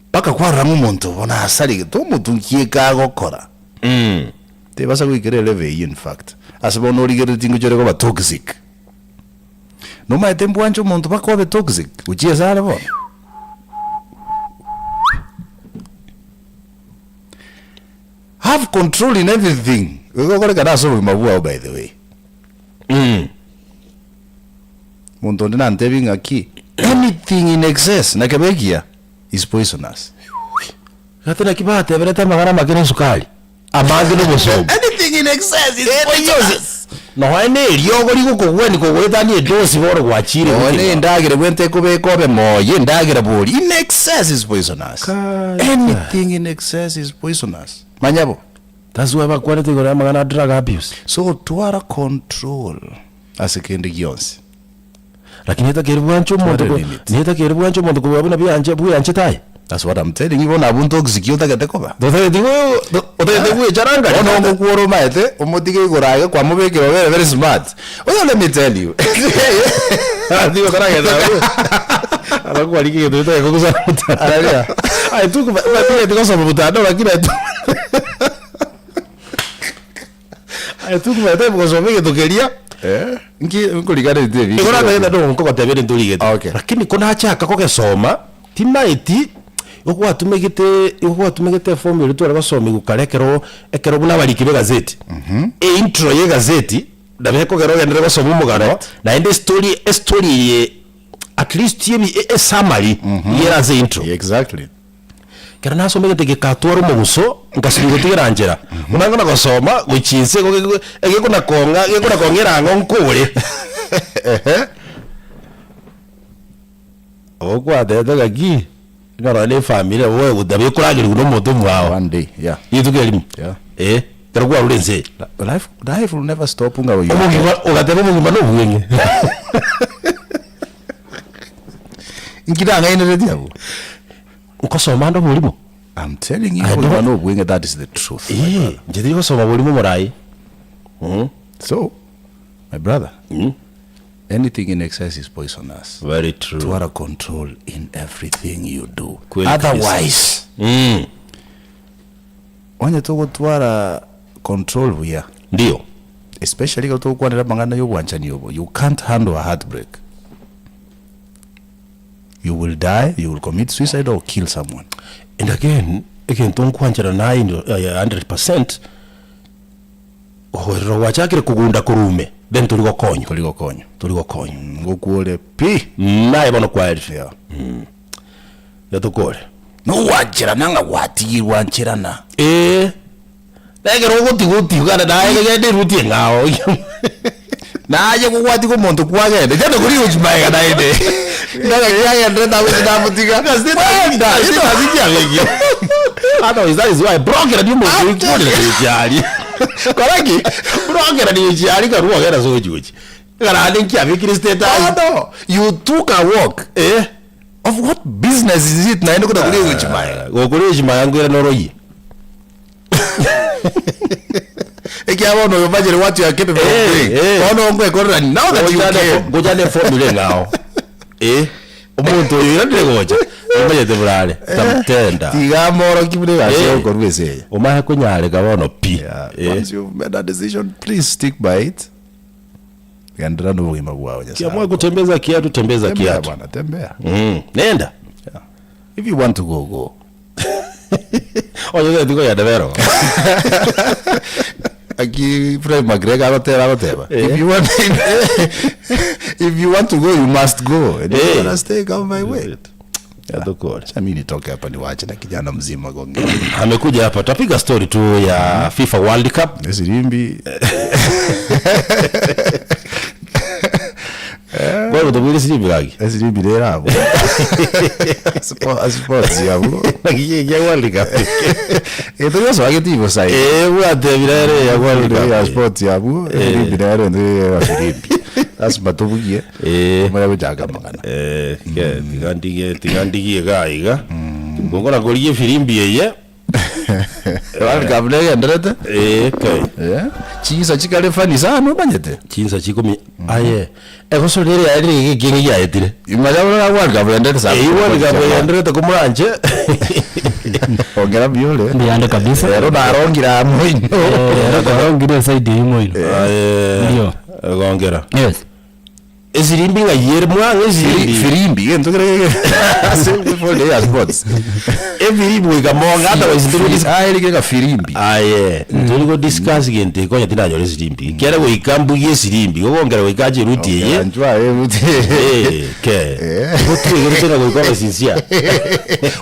mpaka kwarora ng'a omonto obo nasarigete omonto nki eke agokora. Mm. Tebasa goikera elevel eyio in fact. Ase bono origereretie ngochia ore koba toxic. Nomaete mbwanche omonto mpaka obe toxic gochia ase are bono. Have control in everything egokorekana ase obogima bwao by the way. Mm. Monto onde nantebie ng'aki anything in excess nakebe ekiya is poisonous. Gati naki bateberete amang'ana amake na esukari, amange na obosomba. Anything in excess is poisonous. Nonya na eriogo rigokogwenia kogoetania edosi bono gwachire Nonya gokima. endagera ebwenerete ekobeka obe moyo, endagera bori in excess is poisonous. Kai. Anything in excess is poisonous. Manya bo. That's why bakwanete igoro y'amang'ana a drug abuse. So twara control ase kende gionsi. Lakini etakeire bwanche omonto Tware ko limit. netakeire bwanche omonto kobua buna bianche bweanchete aye. That's what I'm telling you, bono abwo ntoxiki otagete koba. Totageti go- otagete goecharanga Bono ogokwora omaete, omotige igoro aye kwamobekera obere very smart. Oyo let me tell you. Tigo taragenda abwo. Abakwariki egento gitagete gogosana motandao. Araria. Aye tuko batigeti gosoma motandao lakini aye tu aye tukumaete gosoma egento keria. Eh, nki nkoriganetie ebi. Igo natagete ndo nkogotebia ere ntorigete. Okay. Lakini ko nachaka kogesoma, timaeti, igo gwatumegete igo gwatumegete eform eria tware gosomigwa kare ekero ekero buna abariki ba egazeti. Eintro ya egazeti, nabo ekogera ogenderere gosoma omogano, naende estory estory eye at least ebi esummary iga ere ase eintro. Exactly. Ekero nasomegete gekatwara omoguso, nkasinywa gotigera nchera. Buna nkona gosoma, gochia inse igo geko egekona kong'a gekona kong'era ang'o nkore. Obo kwatebete ng'aki, ng'a nonye na efamiri nabo oegote nabo ekoragerigwa na omonto omwao. One day, yeah. Rituko erimo. Yeah. Eh, ekero kwarure ense eye. Life, life will never stop ng'a you are Omogima, ogateba omogima na obweng'e. Inki nang'aineretie abwo? Nkosoma ande oborimo? I'm telling you, I obogima don't- na obweng'e that is the truth. my Eh, brother. inche tiri gosoma borimo morai. Mm. So, my brother, Mm. anything in excess is poisonous. Very true. Twara control in everything you do. Kweli kabisa. Otherwise, Mm. onye togotwara control buya, Ndio. especially ekero togokwanera amang'ana ya obwanchani obo, you can't handle a heartbreak. You will die, you will commit suicide or kill someone. And again, egento nkwanchera naye in 100%, ogoerera gwachakire kogunda korwa ime, then tori gokonywa. Tori gokonywa. Tori gokonywa. Ngokwore pi. Naye bono kwaerire. Yeah. Iga tokore. Nogwancherana ng'a gwatigirwe ancherana. Ee. Na ekero ogotigwa otigwe kande naye genda eruti eng'ao. Naye kogwatiga omonto kwagenda, genda koria gochia magega naende. Ng'a kiagenderete abwo inche namotiga. Kwenda, Otherwise that is why brokera ni omonto oikwanera gochia aria. Kora ki? Brokera ni gochia aria karua ogenda ase ogochia gochia. Ekero naende nkiabekire status. Bono, you took a walk. Eh. Of what business is it naende kona koria gochia magega? Gokoria gochia magega nkoirane oroyie. Ekiagera bono oyo omanyire what you are capable of Eh, doing. eh. Bono ngwekorera now that you came. Gocha ne formula eng'ao. Eh, omonto oyo oiranire gocha, omanyete burare, tamtenda. Tiga amoroki buna egasi Eh. egokorwa ase eye. Omanye konyareka bono pi. Yeah, Eh. once you've made a decision, please stick by it. Genderera na obogima bwao Nyasaye. Kiamua kutembeza kiatu, tembeza Tembea kiatu. bwana, tembea. Mm. Nenda. Yeah. If you want to go, go. Onye totageti kogenda bero. Aki Fred McGregor agoteba agoteba. Eh. If you want if you want to go you must go. And if you Eh. wanna stay come my way. Yatokore. Acha mimi nitoke hapa niwache na kijana mzima gongea. Amekuja hapa tutapiga story tu ya FIFA World Cup. Esirimbi. Kwa tobwire sirimbi gaki. Esirimbi rero abo. Sports yabo. Naki ya World Cup. Egento giosoa getibo sahi. Eh, bwatebire ere ya World Ya Cup. sports yabo. Esirimbi nero ndi ya firimbi. Lazima tobugie. Eh. Omanye gochaka amang'ana. Eh, ke tiga ndige tiga ndigie iga iga. Ngokora korigia efirimbi eye. World Cup negenderete. Eh, ke. Eh, Chinsa chikare funny sana omanyete. Chinsa chikomi aye. Egosori ere yaerire iga ekieng'e giaetire. Imanya buna World Cup yenderete sana. Eyio World Cup yenderete komoranche. Ongera mbiore. Mbuyande kabisa. Rero narongire amo ino. Eh, rero kwarongire esaidi eyimo ino. Aye. Ndio. Egongera. Yes. Esirimbi ng'ai ere mwang'e esirimbi. Firimbi gento kere ase for the sports. Efirimbi goika monga otherwise ntori go Ah eri kega firimbi. Aye, ntori go discuss gento eke onye tinanyora esirimbi. Ekiagera goika mbugie esirimbi, gogongera goika ache eruti eye. Anchwa eruti. Eh, ke. Igo twegerete ng'a goika obe sincere.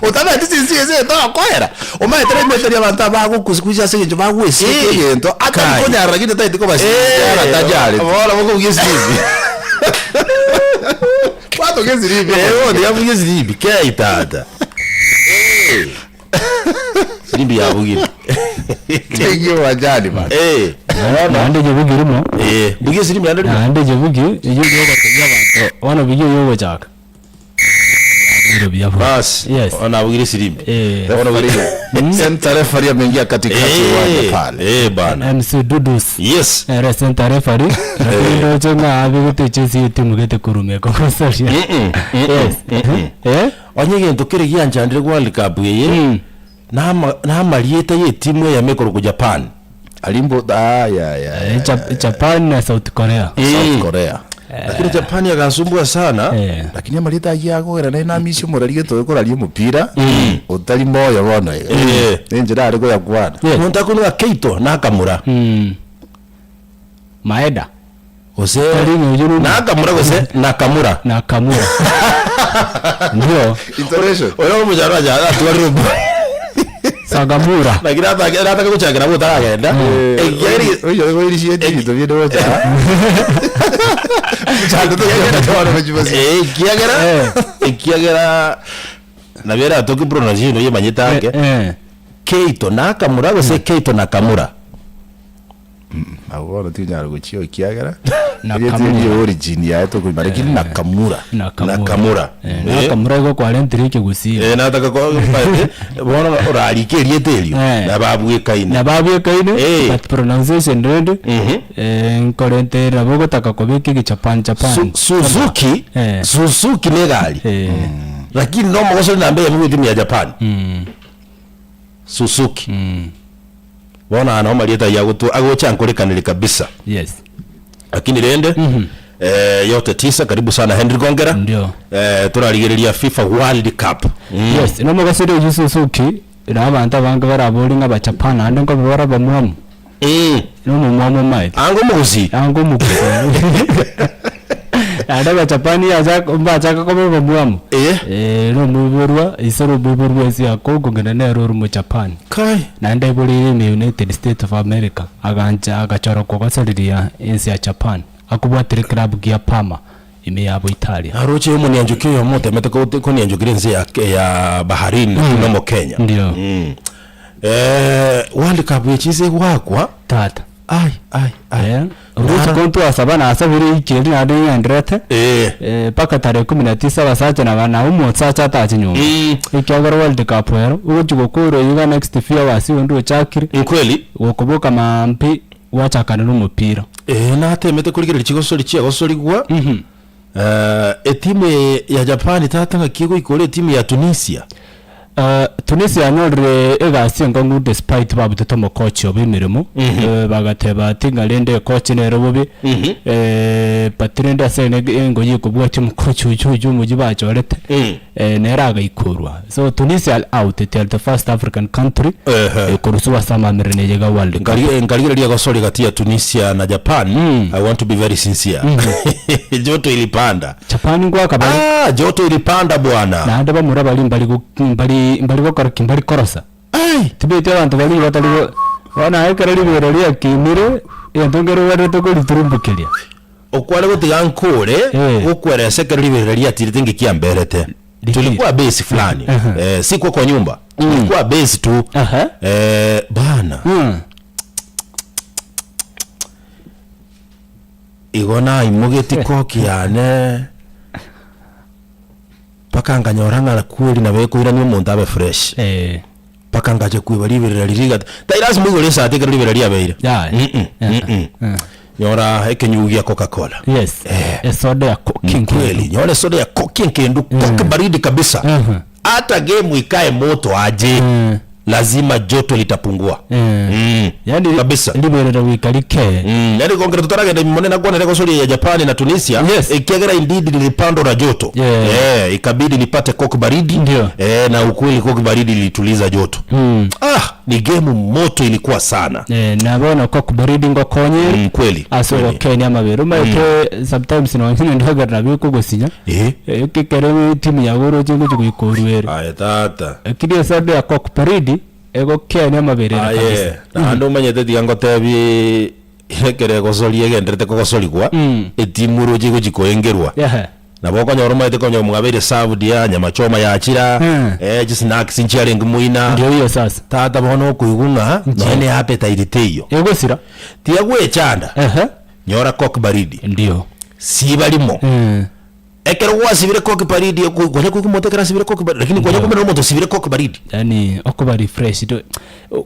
Otabeti sincere ase egento ogokoera. Omanyete rimeteria abanto aba bagokusikusia ase eng'encho bagwesieka Eh, egento, atari kai. konyara lakini tataeti koba sincere atajareti. Bono bokobugia esirimbi. Kwatoka esirimbi. Eh, bono tiga abugie esirimbi, kei tata. Eh. Esirimbi yabugire. Tenge uwanjani bana. Eh, Naende ejebugi rimo, eh, bugia esirimbi naende rimo. naende ejebugi, eyio nigo egotebia abanto bono bugia oyo ogochaka. Yasabire buya bono. Bas, Yes. bono abugire esirimbi. Eh. Bono Referee, center referee ameingia katikati uwanja pale. Eh, bana. MC Dudus. Yes. Ere center referee. Lakini ndoche ng'a abegete echesi etimu gete korumeka gosaria. Yes. Eh? Onye egento kere gianchandire World Cup eye, nama namarieta y'etimu eyemo ekorokwa Japan. Alimbo ah, ya, ya, Eh, ya, Jap- Japan na South Korea. South Korea. Lakini Japan yagansumbua sana. Eh. Lakini amarieta ayio agogera naye namisia omorari gete okoraria omopira otari moyo bono iga. Eh. Nenchera are koyakwana. Yes. Omonto akonwa Keito Nakamura. Mm. Maeda. Gose Tari ng'a oyio nomo- Nakamura gose Nakamura. Nakamura. Ndio. Intonation. Oyo omocharo acha atwarire omo. Sagamura. Lakini atake atake gochakera botaragenda. Ekiagera Oyo oirisieti ebinto binde gocha. Chando togenda twana bachibasi. Eh, ekiagera Eh. ekiagera nabo eratoke pronunciation oyemanyete ake Eh. Keito Nakamura gose Keito Nakamura. Abwo bono tinyara gochia ekiagera Nakamura. erieta erio origin yaye tokoimanya lakini Nakamura. Nakamura. Nakamura. Eh, Eh. Nakamura igo kwarentire ekegusii. Eh, nataka ko bono orarike erieta erio Eh. nababwekaine Nababwekaine Eh. but pronunciation rende Mhm. eh, nkorente nabo ogotaka kobeka egejapan Japan. Su- Suzuki Eh. Suzuki ne egari Eh. lakini nomogosori namba eyemo bwe etimu ya Japan Mm. Suzuki Mm. bono aya nao marieta ayio agotu agocha nkorekaneri kabisa Yes. lakini rende eh, yote tisa karibu sana Henry Gongera Ndio. eh, torarigereria FIFA World Cup mm. Yes, nomogosori oyio Suzuki na abanto abange barabori ng'a abajapan naende nkobe bare abamwamu. Mm. Nomomwamu omaete. Anga omogusi Anga omogusi. Naende abachapani yachaka mbachaka koba abamwamu. Eh. Eh, nomoiborwa ise nomoiborwa ense ya Congo ng'ina nere ore omojapan. Kai. Naende aiboreire ime United States of America, agancha agachora kogosereria ense ya Japan, akobwatire club gia Parma ime ya Boitalia. Naroche omonianchoki oyomo otemete kote- konianchokera ense ya, ya Bahrain mm. nomo Kenya. Ndio. Mm. Eh, World Cup echise egwakwa Tata. ai ai ai. Eh, obotuko ntwasaba nasabire ikeri naende ng'enderete Eh. eh, mpaka tarehe kumi na tisa abasacha naba nabo omosacha atache nyomba Mm. ekiagera world cup ero ogochi gokora iga next few hours onde ochakire Nkweli gokoboka mambi gwachakana na omopira eh natemete korigereria chigosori chiagosorigwa Mhm. eh, etimu ya Japan tata ng'aki egoika ore etimu ya Tunisia Eh, Tunisia yanyorire egasi enkong'u despite babutete omokochi obo emeremo Eh, bagateba ati ng'a rende ekochi nere bobe Eh, but rende ase ene engoyi ekobwatia omokochi oyio oyio omoyio bachorete eh, nere agaikorwa so Tunisia are out they are the first African country Ehe. eh, koruswa ase amamerero eye iga World Cup Nkari- nkarigereria gosori gati ya Tunisia na Japan I want to be very sincere joto ilipanda Japan ngwaka bare ah, joto ilipanda bwana naende bamura baria mbari go mbari mbari gokora ki mbari korosa Ai, tibeti abanto baria batari go bono aye ekero ribero riakinire egento nkere obwenerete koriturumbukeria okware gotiga nkore Eh. gokweresa ekero riberera riatirete ngekiamberete Rikiri. tulikuwa base fulani Aha. eh, si kwa kwa nyumba tulikuwa base tu Aha. eh, bana Mm. Igo naimogetie koki yane mpaka nkanyora ng'a kweri nabo ekoirania omonto abe fresh Eh. mpaka ngacha koiba riberera riria rigati tai lasima oigore esati ekero riberera riabeire Yaya. Mm-mm, Eh, mm-mm. eh. Nyora ekenyugu gia coca cola Yes. Eh. Esoda ya Coke kweli nyora esoda ya Coke enkendu Coke baridi kabisa Mhm. hata game ikae moto aje Mm. lazima joto litapungua Eh. mm. Yani kabisa riberera goika rike. Mm, yani kongera tutaragenda monene nakwanere gosoria ya Japan na Tunisia Yes. ikiagera indeed nilipandwa na joto Yeah. eh, ikabidi nipate coke baridi Ndio. eh, na ukweli coke baridi ilituliza joto Mm. ah, ni game moto ilikuwa sana Eh, na bono Coke baridi ngokonyere mm, kweli ase kweli. ogokenia amabere omanyete sometimes nonye nendagera nabo ekogosinya eh Eh, ekero etimu yago oroche ngochi goika oruere aye tata Lakini esoda ya Coke baridi egokenia amaberera aye kabisa. naende omanyete tiga ngotebi ekero egosoria egenderete kogosorigwa Mm. etimu oroche egochi koengerwa Ehe. Nabo okonyora omanyete konya mwabeire served ya nyama choma yachira Mm. eh, chisnacks nchiarenge moina Ndio hiyo sasa. tata bono okoigwa ng'a nonya ne appetite teiyo Egosira. tiga gwechanda Ehe. nyora coke baridi Ndio. siba rimo Mm. Ekero gwasibire koki baridi, oko- konya koigwa omonto ekero asibire koki baridi, lakini konya komenya omonto osibire koki baridi. Yaani okoba refreshed,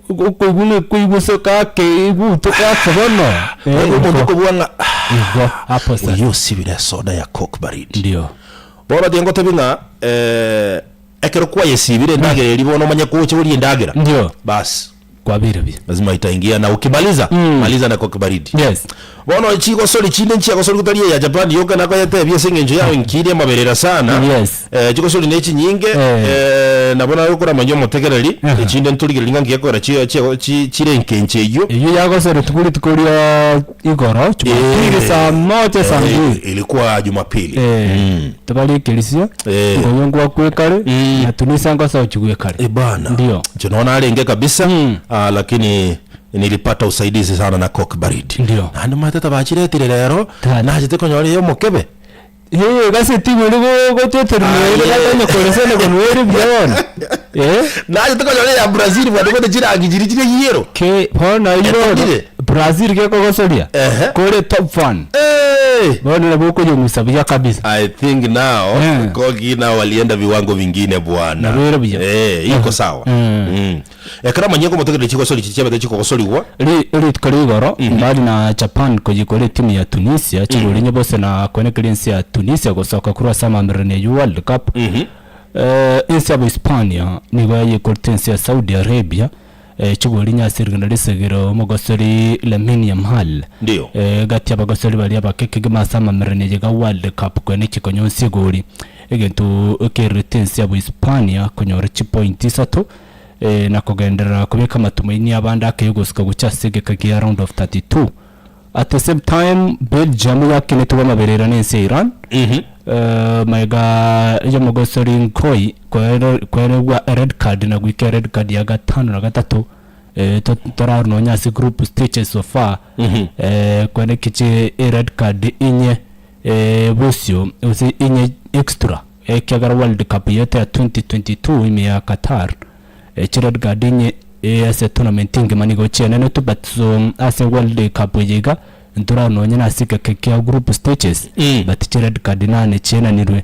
okoigwa ng'a ekoiguseka ake igutoka ake bono, eh, Omonto igo. okobua ng'a Igo, hapo sasa. oyio osibire esoda ya koki baridi. Ndio. Bono tiga ngotebi ng'a ekero kwayesibire endagera eria bono omanye kocha orie endagera, Ndio. bas. Kwabire buya. Lazima itaingia na ukimaliza maliza na koki baridi. Yes. Bono chigosori chinde nchiagosori gotari eya Japan yoka nakoyetebia ase eng'encho yao inkirie amaberera sana. Yes. Eh, chigosori ne chinyinge Eh. eh, nabo naye okoramanya omotegereri Aha. echinde ntorigereria ng'a ngiya kogera chi- chi- chi- chire engencho eyio. Eyio yagosoretwe rituko ria igoro Jumapili Eh. saa moja saa Eh, mbili. ilikuwa Jumapili. Eh, tobarikerisie Eh. ngoyo ngwakwe kare na Tunisia ngosochigwe kare. Eh, bana. Ndio. Nche naona arenge kabisa Mm. ah, lakini nilipata usaidizi sana na Coke baridi. Ndio. Naende omanyete tabachiretire rero Tata. nachete konyora eye omokebe. Ee, gase tigori gotweterwa Aye. gatanya koresana konwere buya bono. Eh? Nachete konyora eya Brazil bwate gote chirangi chiria chire yellow. Ke bono eyio bono Etogire. Brazil gekogosoria Ehe. kore top fan. Hey! Bono nabo okoyong'usa buya kabisa. I think now Eh. Kogi now walienda viwango vingine bwana. Nabere buya. Eh, iko sawa. Mm. Mm. Ekero amanyia komotegerera chigosori chiria chiabete chikogosorigwa. Ri- Rituko ria igoro mbali na Japan koyikora etimu ya Tunisia chigori bose na koenekeria ense ya Tunisia gosoka korwa ase amamererano ya World Cup. Eh, ense ya Hispania nigo yayikorete ense ya Saudi Arabia eh, chigori nya ase rigena risegero omogosori Lamine Yamal. Ndio. Eh, gati abagosori baria abake kegima ase amamererano ya World Cup koenekia konya onsi egori egento ekererete ense ya Hispania konyora chipointi isato na kogenderera kobeka amatumaini abande ake y'ogosika gochia ase egeka gia round of 32. At the same time, Belgium yakinetwe bw'amaberera n'ense ya Iran eh, magega y'omogosori Nkoi kwere- kweregwa red card na goika red card ya gatano na gatato eh, to- torarora nonya ase group stages so far eh, kwene kiche red card inye eh, bosio gose inye extra Ekiagera World Cup yaito ya 2022 ime ya Qatar, chired card inye ase tournament engima nigo chienenetwe but so ase World Cup eye iga ntorarora nonye na ase egeka kia group stages but chired card nane chienanirwe.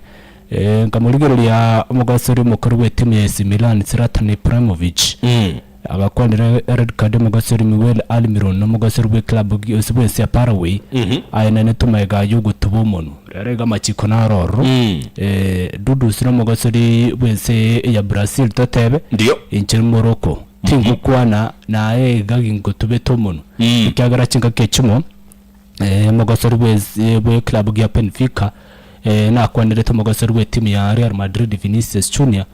Nkamorigereria omogosori omokoro bwe etimu ya AC Milan Zlatan Ibrahimovic Agakwanera red card omogosori Miguel Almiron, omogosori bw'eclub gose bw'ense ya Paraguay, aenanete omega y'ogotuba omonwa. Rero iga amachiko naro ororo. Eh, Dudus nomogosori bw'ense ya Brazil totebe, Ndio. inche Morocco tingokwana naye iga gingotubete omonwa. Ekiagera chingaki echimo eh, omogosori bw'ense bw'eclub gia Benfica eh, nakwanerete omogosori bw'etimu ya Real Madrid Vinicius Junior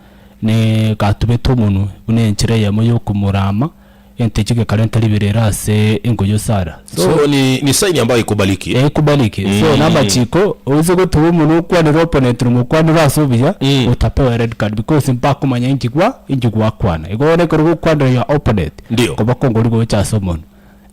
Ne gatubete omonwe buna enchera eyemo y'okomorama, enteche gekarenta riberera ase engoyo Sara. So, So ni, ni saini ambayo ikubaliki. ekubaliki. So namachiko oise gotuba omonwe okwanere opponent nomokwanere ase obuya Mm. otapewa red card because mbakomanya inki gwa inki gwakwana. Igo bono ekero gokwanera your opponent Ndio. koba kongori gocha ase omonwe.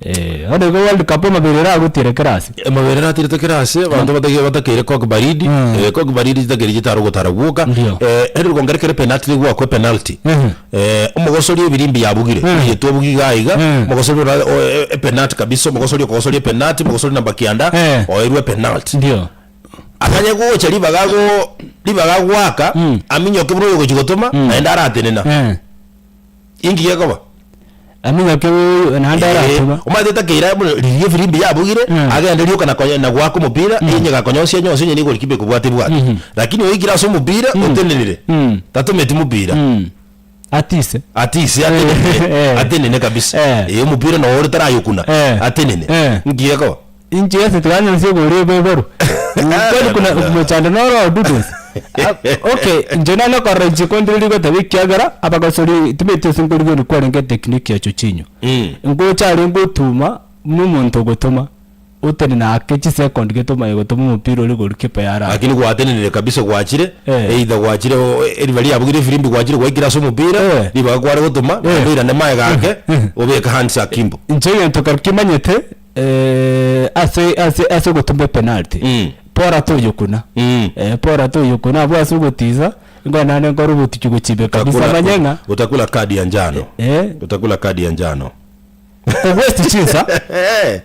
Eh, bono igo world cup amaberero agotiira kera ase. Amaberero atirete kera ase, abanto batake batakeire cock baridi, Mm. eh, cock baridi chitakeire chitare ogotara gwoka. Ndio. Eh, ere rogongere kere penalty nigo gwakwa epenalty. Mhm. Eh, omogosori ebirimbi yabugire, Mm. oyetwe obugi iga iga, Mm. omogosori ora o- e- epenalty kabisa, omogosori okogosoria epenalty, omogosori namba kianda, Eh. oerwe epenalty. Ndio. Akanye gocha ribaga go ribaga goaka, Mm. aminyoke buna oyogochi gotoma, naende aratenena. Eh. Inki gekoba? Aminyoke oyo naende Eh, aratoma. omanyete takeira buna riria efirimbi yabugire Mm. agende rioka na konya na goaka omopira enye gakonyosia nyonsi onye nigo golikipa ekobwata ebwate lakini oikire ase omopira otenenire Mm. tatometi mopira Mm. Atise. atise atenene Eh. atenene kabisa Eh. eh omopira noo ore tarayokuna Eh. atenene Eh. nki gekoba Inche ase tiganyorisia egori ebe igoro. Kwani kuna mochando noro odudes. Okay, inche nane korora inche kondire rigoteba ekiagera abagosori timeti ase nkorigereria kwarenge technique ya Jorginho. Mm. Ngocha arenge otuma buna omonto ogotoma otenena ake chisekondi gete omanye gotoma omopira oria golikipa yarara. Lakini gwatenenire kabisa gwachire Eh. either gwachire o- eriba riabugire efirimbi gwachire gwaikire ase omopira Eh. ribaga kware gotoma naende oirane magega ake obeke hands akimbo. Inche egento kero kimanyete Eh, ase ase ase ogotumba epenalty Mm. bora toyokuna Mm. eh, bora toyokuna abwo ase ogotiza nigo naende nkore obotuki gochibeka kabisa Utakula- manye ng'a utakula kadi ya njano eh, utakula kadi ya njano. Ko waste chinsa,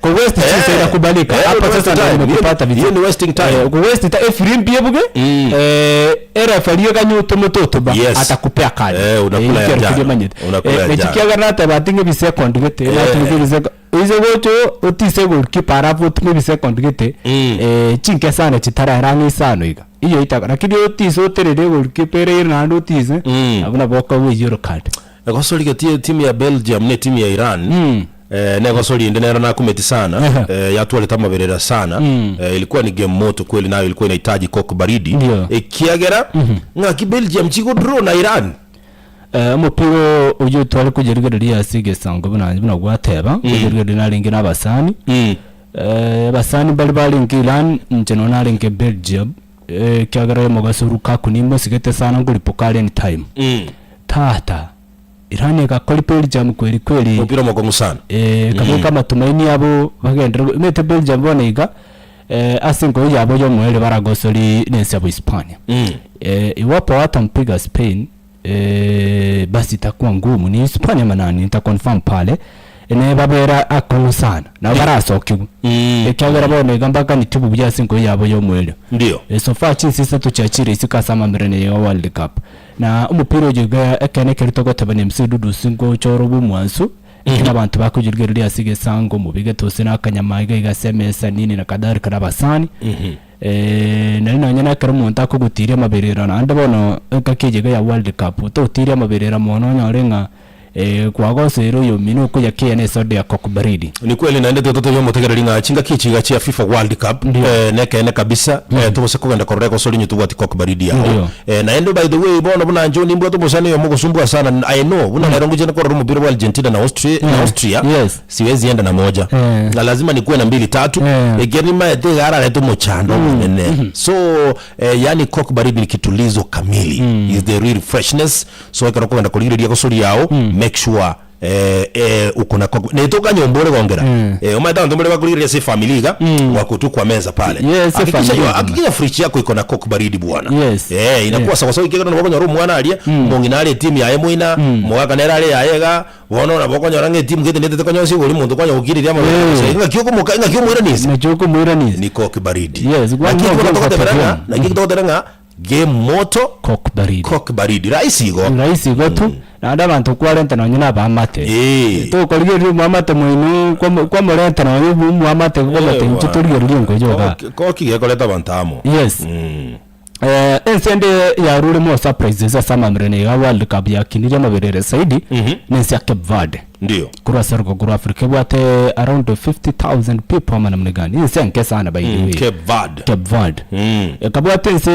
ko waste chinsa inakubalika. Hapa sasa ndio nimekupata Hiyo vizuri. ni wasting time. Ko waste ta efirimbi ebuge eh erefari eganye otomete otoba Yes. atakupea kadi. Eh, unakula ya njano. manyete. Unakula ya njano. Nechikiagera nateba ati ng'e ebisekondi gete, natumia ebiseko oise gocha otise goalkeeper alafu otume ebisekondi gete eh chinke sana chitarera ang'e isano iga. Iyo itaka lakini otise oterere goalkeeper ere naende otise abwo nabo okogwa eyellow card. Egosori gati etimu ya Belgium na etimu ya Iran eh, na egosori ende nero nakumeti sana eh, yatwarete amaberera sana eh, ilikuwa ni game moto kweli nayo ilikuwa inahitaji coke baridi Ndio. ekiagera ng'aki Belgium chigo draw na Iran Eh, omopira oyio tware kojerigereria ase egesango buna buna gwateba kojerigereria narenge na abasani Eh, abasani mbare barenge Iran inche nonya narenge Belgium eh, ekiagera omogaso Lukaku nimosigete sana nkoripoka are anytime Tata, Iran egakora Belgium kweri kweri. Omopira omokong'u sana. Eh, ekabeka amatumaini abo bagenderere omanyete Belgium bono iga eh, ase enkoyo yabo y'omoerio baragosori nense ya Bohispania. Eh, iwapo watampiga Spain eh, basi itakuwa ngumu ni Hispania ama nani nitaconfirm pale ne babera akong'u sana nabo barasokigwe ekiagera bono iga mpaka nitibu buya ase enkoyo yabo y'omoerio. Ndio. Eh, so far chinse isato chiachire isiko ase amamererano ya World Cup. Na omopira oyo iga ekeene ekero togoteba na MC Dudusi ngocha ore bw'omwansu, ekero abanto bakoyorigereria ase egesango omobegete gose na akanyama iga iga ase emesa nini na kadhalika na abasani. Eh, nari nonye na ekero omonto akogotiria amaberero naende bono engaki eye iga ya World Cup, totiria amaberero mono onyore ng'a kwagoseire oyomino okoyakeya na esoda ya Coke baridi. Ni kweli naende tiga totebie omotegereri ng'a chingaki echi iga chia FIFA World Cup Ndio. eh, nekeene kabisa eh, tobose kogenda korora egosori onye tobwati Coke baridi yao Ndio. eh, naende by the way bono buna inche nimbwate omosani oyomo ogosumbua sana I know buna nero ngochia korora omopira bwa Argentina na Austria, na Austria Yes. siwezi enda na moja Eh. na lazima nikuwe na mbili tatu Eh. ekiagera nimaete iga ararete omochando omonene so eh, yani Coke baridi ni kitulizo kamili is the real freshness So ekero okogenda korigereria gosori yao make sure eh, eh, uko na koko netoka nyomba ore gongera eh, omanyete abanto mbare bakorigereria ase efamily iga wako tu kwa meza pale Yes, hakikisha efamily yo igima. hakikisha fridge yako iko na coke baridi bwana Yes. eh inakuwa Yeah. sawa sawa ikiagera nabo okonyora omwana aria omong'ina are etimu yaye moina omogaka nere are yaye iga bono nabo okonyora ng'a etimu gete netete konyosia igoro omonto kwanya gokiriria amabere ng'aki okomoka ng'aki omoiranisia Naki okomoiranisia. ni coke baridi Yes, naki gwanywa togotebera ng'a ogotebia. naki togotebera ng'a Game moto, Coke baridi. coke baridi. Rahisi igo. Rahisi igo tu, naende abanto kwarenta nonye na abaamate. Eh. Tokorigereria omwamate moino kwamo- kwamorenta nonye omwamate kwamotebia inche torigereria engoyo igaa. Coke- Coke gekoreta abanto amo. Yes. Eh, ense ende yarure more surprises ase amamererano iga World Cup yakinirie amaberero zaidi nense ya Cape Verde. Ndio. Korwa ase orogongo rwa Africa ebwate around 50,000 people ama namna gani. Ense enke sana by the way. Cape Verde. Cape Verde. Ekabwate ense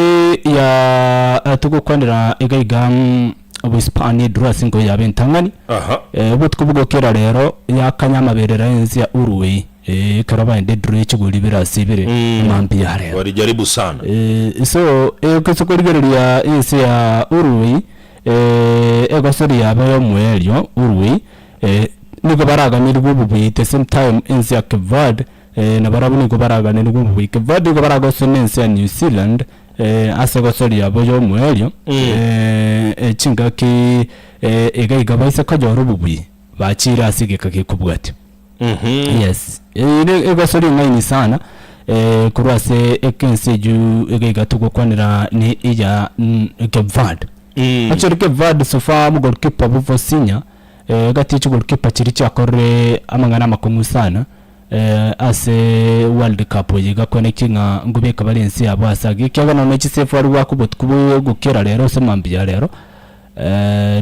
ya eh, togokwanera iga iga mm, Obohispania eduru ase enkoyo yabo entang'ani. Aha. Eh, obotuko bogokera rero yakanya amaberera y'ense ya Uruguay eh, ekero baenda eduru ye chigori ibere ase ibere mambia ya rero. Walijaribu sana. Eh, so egose korigereria ense ya Uruguay eh, egosori yabo y'omoerio Uruguay eh, nigo baraganirwe obobuya at the same time ense ya Cape Verde eh, nabarabwo nigo baraganirwe obobuya. Cape Verde nigo baragoswe na ense ya New Zealand eh, ase egosori yabo y'omoerio eh, eh, chingaki eh, iga iga baise konyora obobuya bachire ase egeka gekobwatia. Yes, ere egosori eng'aini sana eh, korwa ase ekense eywo iga iga togokwanera ni eya mm, Cape Verde. Actually Cape Verde so far omogolkipa obo Vozinha eh, gati ye chigolkipa chiria chiakorire amang'ana amakong'u sana eh, ase World Cup eye iga kwenekia ng'a nkobeka bare ense yabo ase age ekiagera nonye chisefu aria goaka obotuko bogokera rero ase mambia rero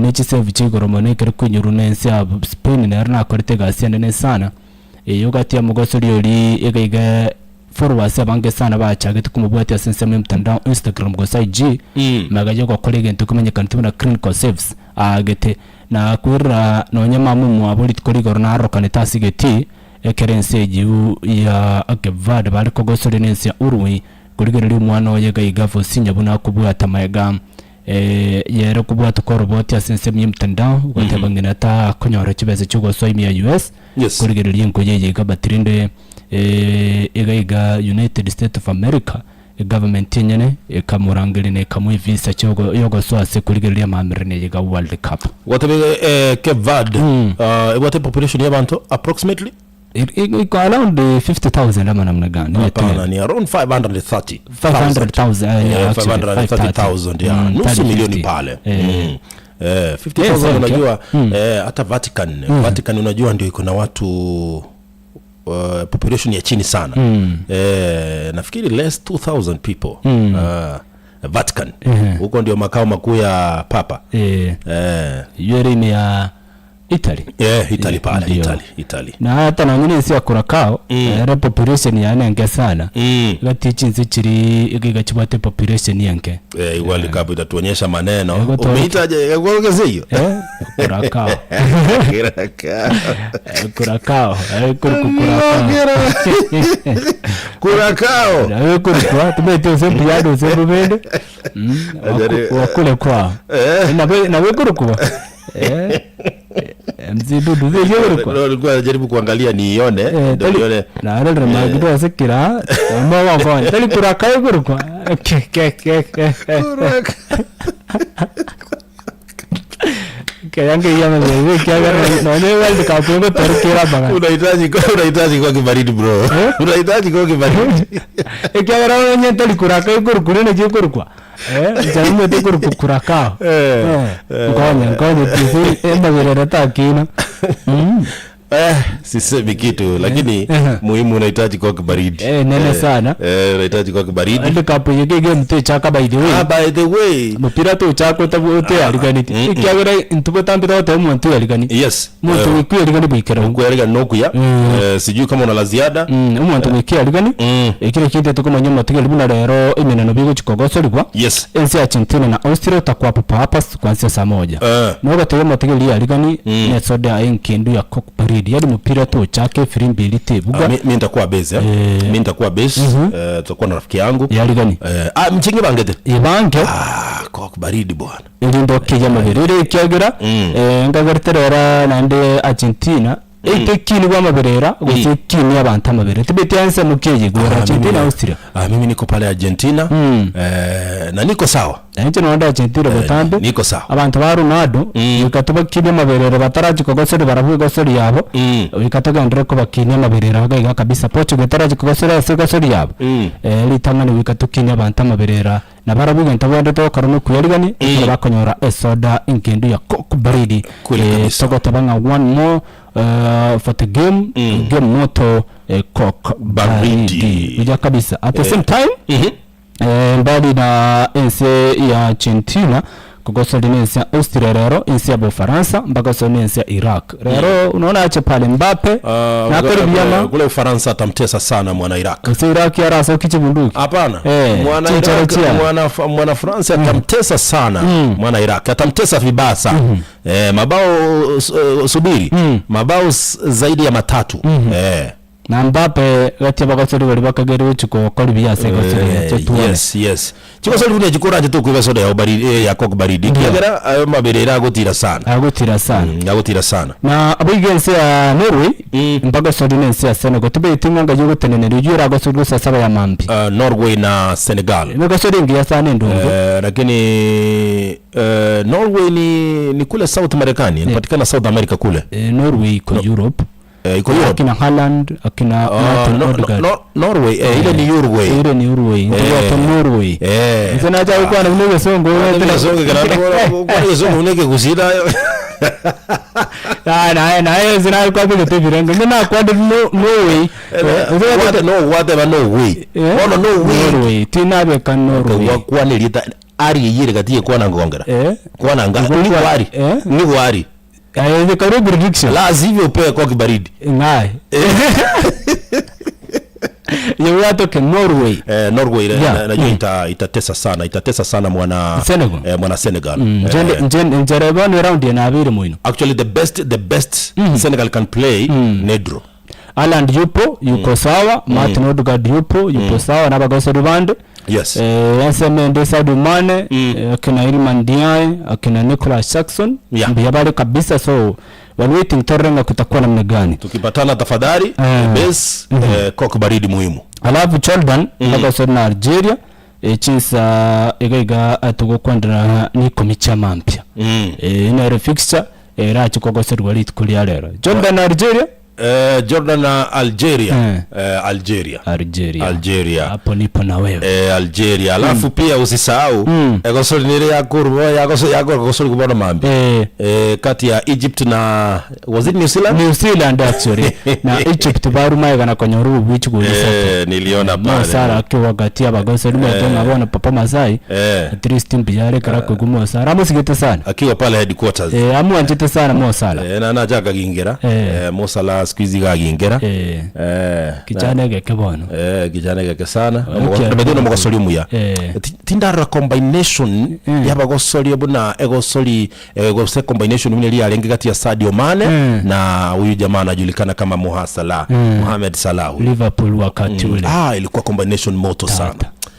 ne chisefu chia igoro mono ekero koinyorwa na ense ya Spain nero nakorete egasi enene sana, eyio gati ya omogosori oria iga iga followers abange sana bachagete komobwatia ase ensemo ya mtandao Instagram gose IG, magega ya ogokora egento kemanyekanete buna clinical saves aagete na kwerora nonye mama omwabo rituko rigoro narokanete ase egetii ekero ense eyio ya Cape Verde bare kogosoria na ense ya Uruguay korigereria omwana oye iga iga Vozinha buna akobwata magega Yere kobwatwa kw'oroboti ase ensemo y'emtandao, goteba ng'ina takonyora chibesa chi'ogosoa ime ya US, Yes. korigereria enkoyo eye iga but rende iga iga United State of America. Egovernment enyene ekamorangeria na ekamoa evisa chiogo yogosoa ase korigereria amaamererania eye ga World Cup. Gwateba eh, Cape Verde ah, ebwate population ya abanto approximately Iko around 50,000 ama namna gani? Hapana, ni around 530,000. 500,000, eh, Eh, yeah, actually, 530,000, yeah. Mm, Nusu 30, milioni 50. pale. Eh. Mm. Eh, 50,000 Yes, okay. unajua eh, hata Vatican Vatican unajua ndio iko na watu uh, population ya chini sana eh, nafikiri less 2000 people uh, Vatican huko ndio makao makuu ya Papa Eh, eh, hiyo ere ime ya Italy. yeah, Italy pale Ndio. Italy Italy Na hata nonye ense ya Curacao ere population yane enke sana. mm. Gati chinse chiri iga chibwate population enke. Eh, World Cup itatuonyesha maneno Eh, goto- umeitaje kuongeza hiyo Eh, Curacao. Curacao. Eh, Curacao. Eh, kuri ku Curacao. Curacao. Nawe kuri kwa tumete ose buyado ose bubende. Mm, Ajari- waku- wakule kwa. Nawe nawe kuri kwa. Eh. eh, Mzidudu zije kuri kwa. Ndio nilikuwa najaribu kuangalia niione Eh, ndio nione narorera magido ase kira omogokonya tari Curacao kuri kwa. Ke ke ke ke. Keyange yama bebe kiagara nonye World Cup ngotorikira baga. unahitaji unahitaji kwa kibaridi bro unahitaji kwa kibaridi Ekiagera onye tari kuraka ikurukure naki ikurukwa eh nchaimete ikuruku kurakao Eh, eh nkonya nkonya tisi embagerera takina mm eh, sisemi kitu lakini Eh. muhimu unahitaji kwa kibaridi Eh, nene sana. eh, unahitaji kwa kibaridi World Cup yeke game tuchaka by the way ah, by the way mupira tuchaka uteyariganiti Mm, mm. ekiagera intwe tambire goteba omonto oyarigani yes omonto Eh, goikuyarigani bwikera kuerega nokuya Mm. eh, sijui kama una la ziada Mm, omonto goikuyarigani Mm. ekero ekindi tokomanya omotigeri buna rero emeneno bigochikogosorigwa yes ense ya Argentina na Austria utakuwa papa hapa kuanzia saa moja Eh. nogotebi omotigeri yarigani nesoda enkendu ya Coke Parade yari mupira tochake efirimbi eri Ah, tebuga mi, mi nitakuwa base eh? Eh. mi nitakuwa base eh, tutakuwa na rafiki yangu yarigani eh, ah, mchingi bangete ibange ah, kwa baridi bwana erinde okiya amabere ere ekiagera eh, ngagerete rero naende Argentina eite ekini bwa amaberera gose ekini abanto amabere tibeti ense mokeye gwera Ah, Argentina mimi- Austria ah, mimi niko pale Argentina eh, na niko sawa nainche nonde Argentina botambe niko sawa abanto ba Ronaldo goika tobakinie amaberero batarachi kogosori barabwo egosori yabo Mm. goika togenderere kobakinia amaberero iga iga kabisa Portugal etarachi kogosora ase egosori yabo Mm. eh, ritang'ani goika tokinie abanto amaberera na barabwo egento bwendete gokora nokuyarigani ekero bakonyora esoda engendu ya Coke Baridi Kweli kabisa. togoteba ng'a one more eh, for the game game moto eh, Coke Baridi. Baridi buya kabisa at the same time Mhm. Eh, mbali na ense ya Argentina kogosori na ense ya Austria rero ense ya Bufaransa mpaka so na ense ya Iraq rero unaona ache pale Mbappe Ah, nakore kule- biyama kule Ufaransa atamtesa sana mwana Iraq gose Iraq yarasoka ekibunduki hapana Eh, mwana chinchara Iraq, chia. mwana, mwana France atamtesa sana mwana Iraq atamtesa vibaya sana eh, mabao eh, subiri mabao s- zaidi ya matatu eh, na Mbappe gatia bagosori bari bakagere gochiko kori biyase gosori Eh, chetuone yes yes chikosori buna chikorache tokuiba soda ya baridi eh, ya coke baridi kiagera ayo mabere iragotira sana agotira sana Mm, agotira sana na aboiga ense ya Norway mpaka sori na ense ya Senegal tobeti ng'a ngaywo gotenenera oywo eragosori gose saba ya mambi uh, Norway na Senegal emegosori engiya sana endongo Eh, lakini eh, Norway ni, ni kule South Marekani inapatikana South America kule Eh, Norway iko Europe eh, iko Europe akina Haaland akina Ah, Martin no, no, Odegaard no, Norway eh, ile ni Uruguay ire ni Uruguay ntibwate Norway eh nse nacha gukwana buna egesongo Kizungu kana kwa kizungu uneke kusida Ah, naye naye nse nakwabegete ebirengo nge nakwande no- Norway What no whatever no way Eh? ono no way Norway tinabeka Norway kwanirita ari yire gati kwana ngongera Eh? kwana nga Igwa- ni gwari Eh? ni gwari Eh, karo prediction la sivyo pe kwa kibaridi ng'ae yewatoke Norway eh, Norway Yeah. yeah. najua ita, itatesa sana itatesa sana mwana Senegal. eh, mwana Senegal Mm, eh, njende- njende- njere bono round yenabire moino actually the best the best Senegal can play Nedro Haaland yupo yuko sawa Martin Odegaard yupo yupo sawa n'abagosori bande yes eh ensemende Sadio Mane eh, akina Iliman Ndiaye akina Nicolas Jackson Yeah. mbiya bale kabisa so wali waiting torrenga kutakuwa namna gani tukipatana tafadhali Eh. base eh, kok baridi muhimu alafu Jordan mm. na Algeria. Chinsa iga iga togokwanera n'ikomi chia mambia. Eye nero fixture erache kogoserigwa rituko ria rero. Jordan na Algeria. Eh, Jordan na Algeria. Eh. Eh, Algeria. Algeria. Algeria. Hapo nipo na wewe. Eh, Algeria. Alafu pia usisahau egosori nere yakorwa yagoso yakorwa gosori bono mambia. Eh. Eh, kati ya Egypt na was it New Zealand? New Zealand actually na Egypt baruma igana konyora obobui chigori isato. Eh, niliona Mo pale. Salah akiwa gati abagosori mete ng'a bono Papa Masai Eh. at least mbuya are ekero akoigwa Mo Salah amosigete sana. Akiwa pale headquarters. Eh, amwanchete sana Mo Salah. Eh, na nacha akagingera. Eh. Eh, Mo Salah siku hizi gagingera. Eh. Eh. Kijana egeke bono. Eh, kijana geke sana. Okia- Nabethe nomogosori omuya. Eh. Ti- Tindarora combination y'abagosori buna egosori eh, gose combination buna eria yarenge gati ya Sadio Mane na huyu jamaa anajulikana kama Moha Salah, Mohamed Salah huyu. Liverpool wakati ule. Ah, ilikuwa combination moto sana.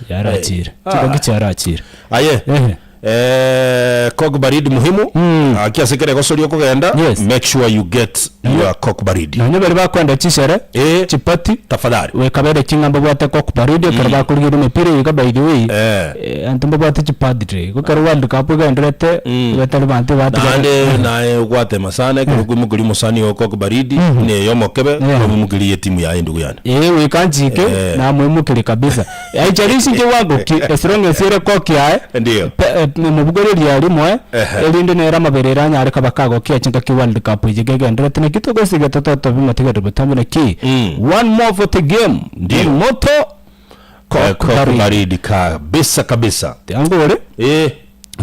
Yarachire. Ah. Chirogi chiarachire. Aye. Eh. Eh, Coke baridi muhimu mm. Akiase kere gosori okogenda Yes. make sure you get your Coke baridi Nonye baria bakwenda chishere Eh. chipati tafadhali wekabere ching'a mbabwate Coke baridi ekero bakorigeria emepira iga by the way Eh. eh, anto mbabwate chipadre igo ekero world cup egenderete igo tari banto batigara naende naye ogwatema sana ekero okoimokeria omosani oo Coke baridi neye omokebe Yeah. omoimokerie etimu yaye endugu yane Ee goika nchike Eh. namoimokeria kabisa Haijalishi inche gwagoki as long as ere koki yaye Ndiyo. pe- eh, mobugorerie aria moe Ehe. erinde nere amabere ere anyare koba kagokia chingaki world cup eye gegenderete naki togosigete totobe motigereri botambe naki Mm. one more for the game Ndiyo. Ni moto Eh, Coke Coke baridi. baridi kabisa kabisa Tiangore eh,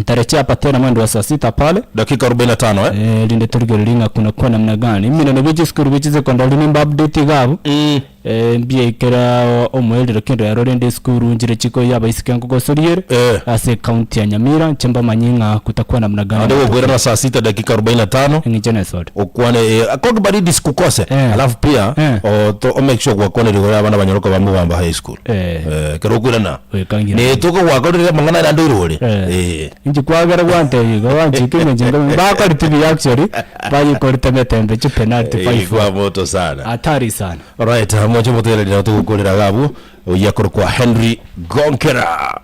tarejea hapa tena mwendo wa saa sita pale dakika 45 eh? eh, rinde torigererie ng'a kuna kwa namna gani eminene bia chisukuru bia chisekondari nimba update iga abwo mm. Eh, mbiaikera omoerero kende ero rende esukuru nchire chiko ya abaiseke nkogosoriere Eh. ase ekaunti ya Nyamira nche mbamanye ng'a kutakuwa namna gani Ande gokoirana saa sita dakika 45 eng'encho nesoda okwane eh, Coke baridi sikukose Eh. alafu pia Eh. o, to, o make sure gwakwanire igoro abana banyoroka ba Mugamba High School Eh. eh, kero okoirana Goika ngira. netokogwakorire amang'ana naende oirore Eh. eh. Inche kwagera gwantebia igo gwanchika eng'encho nkobe bakorete buya actually bayekorete emetembe chipenalty 5 Ilikuwa moto sana hatari sana Alright, moche motegereri nabo togokorera iga abwo, oyio akorokwa Henry Gonkera.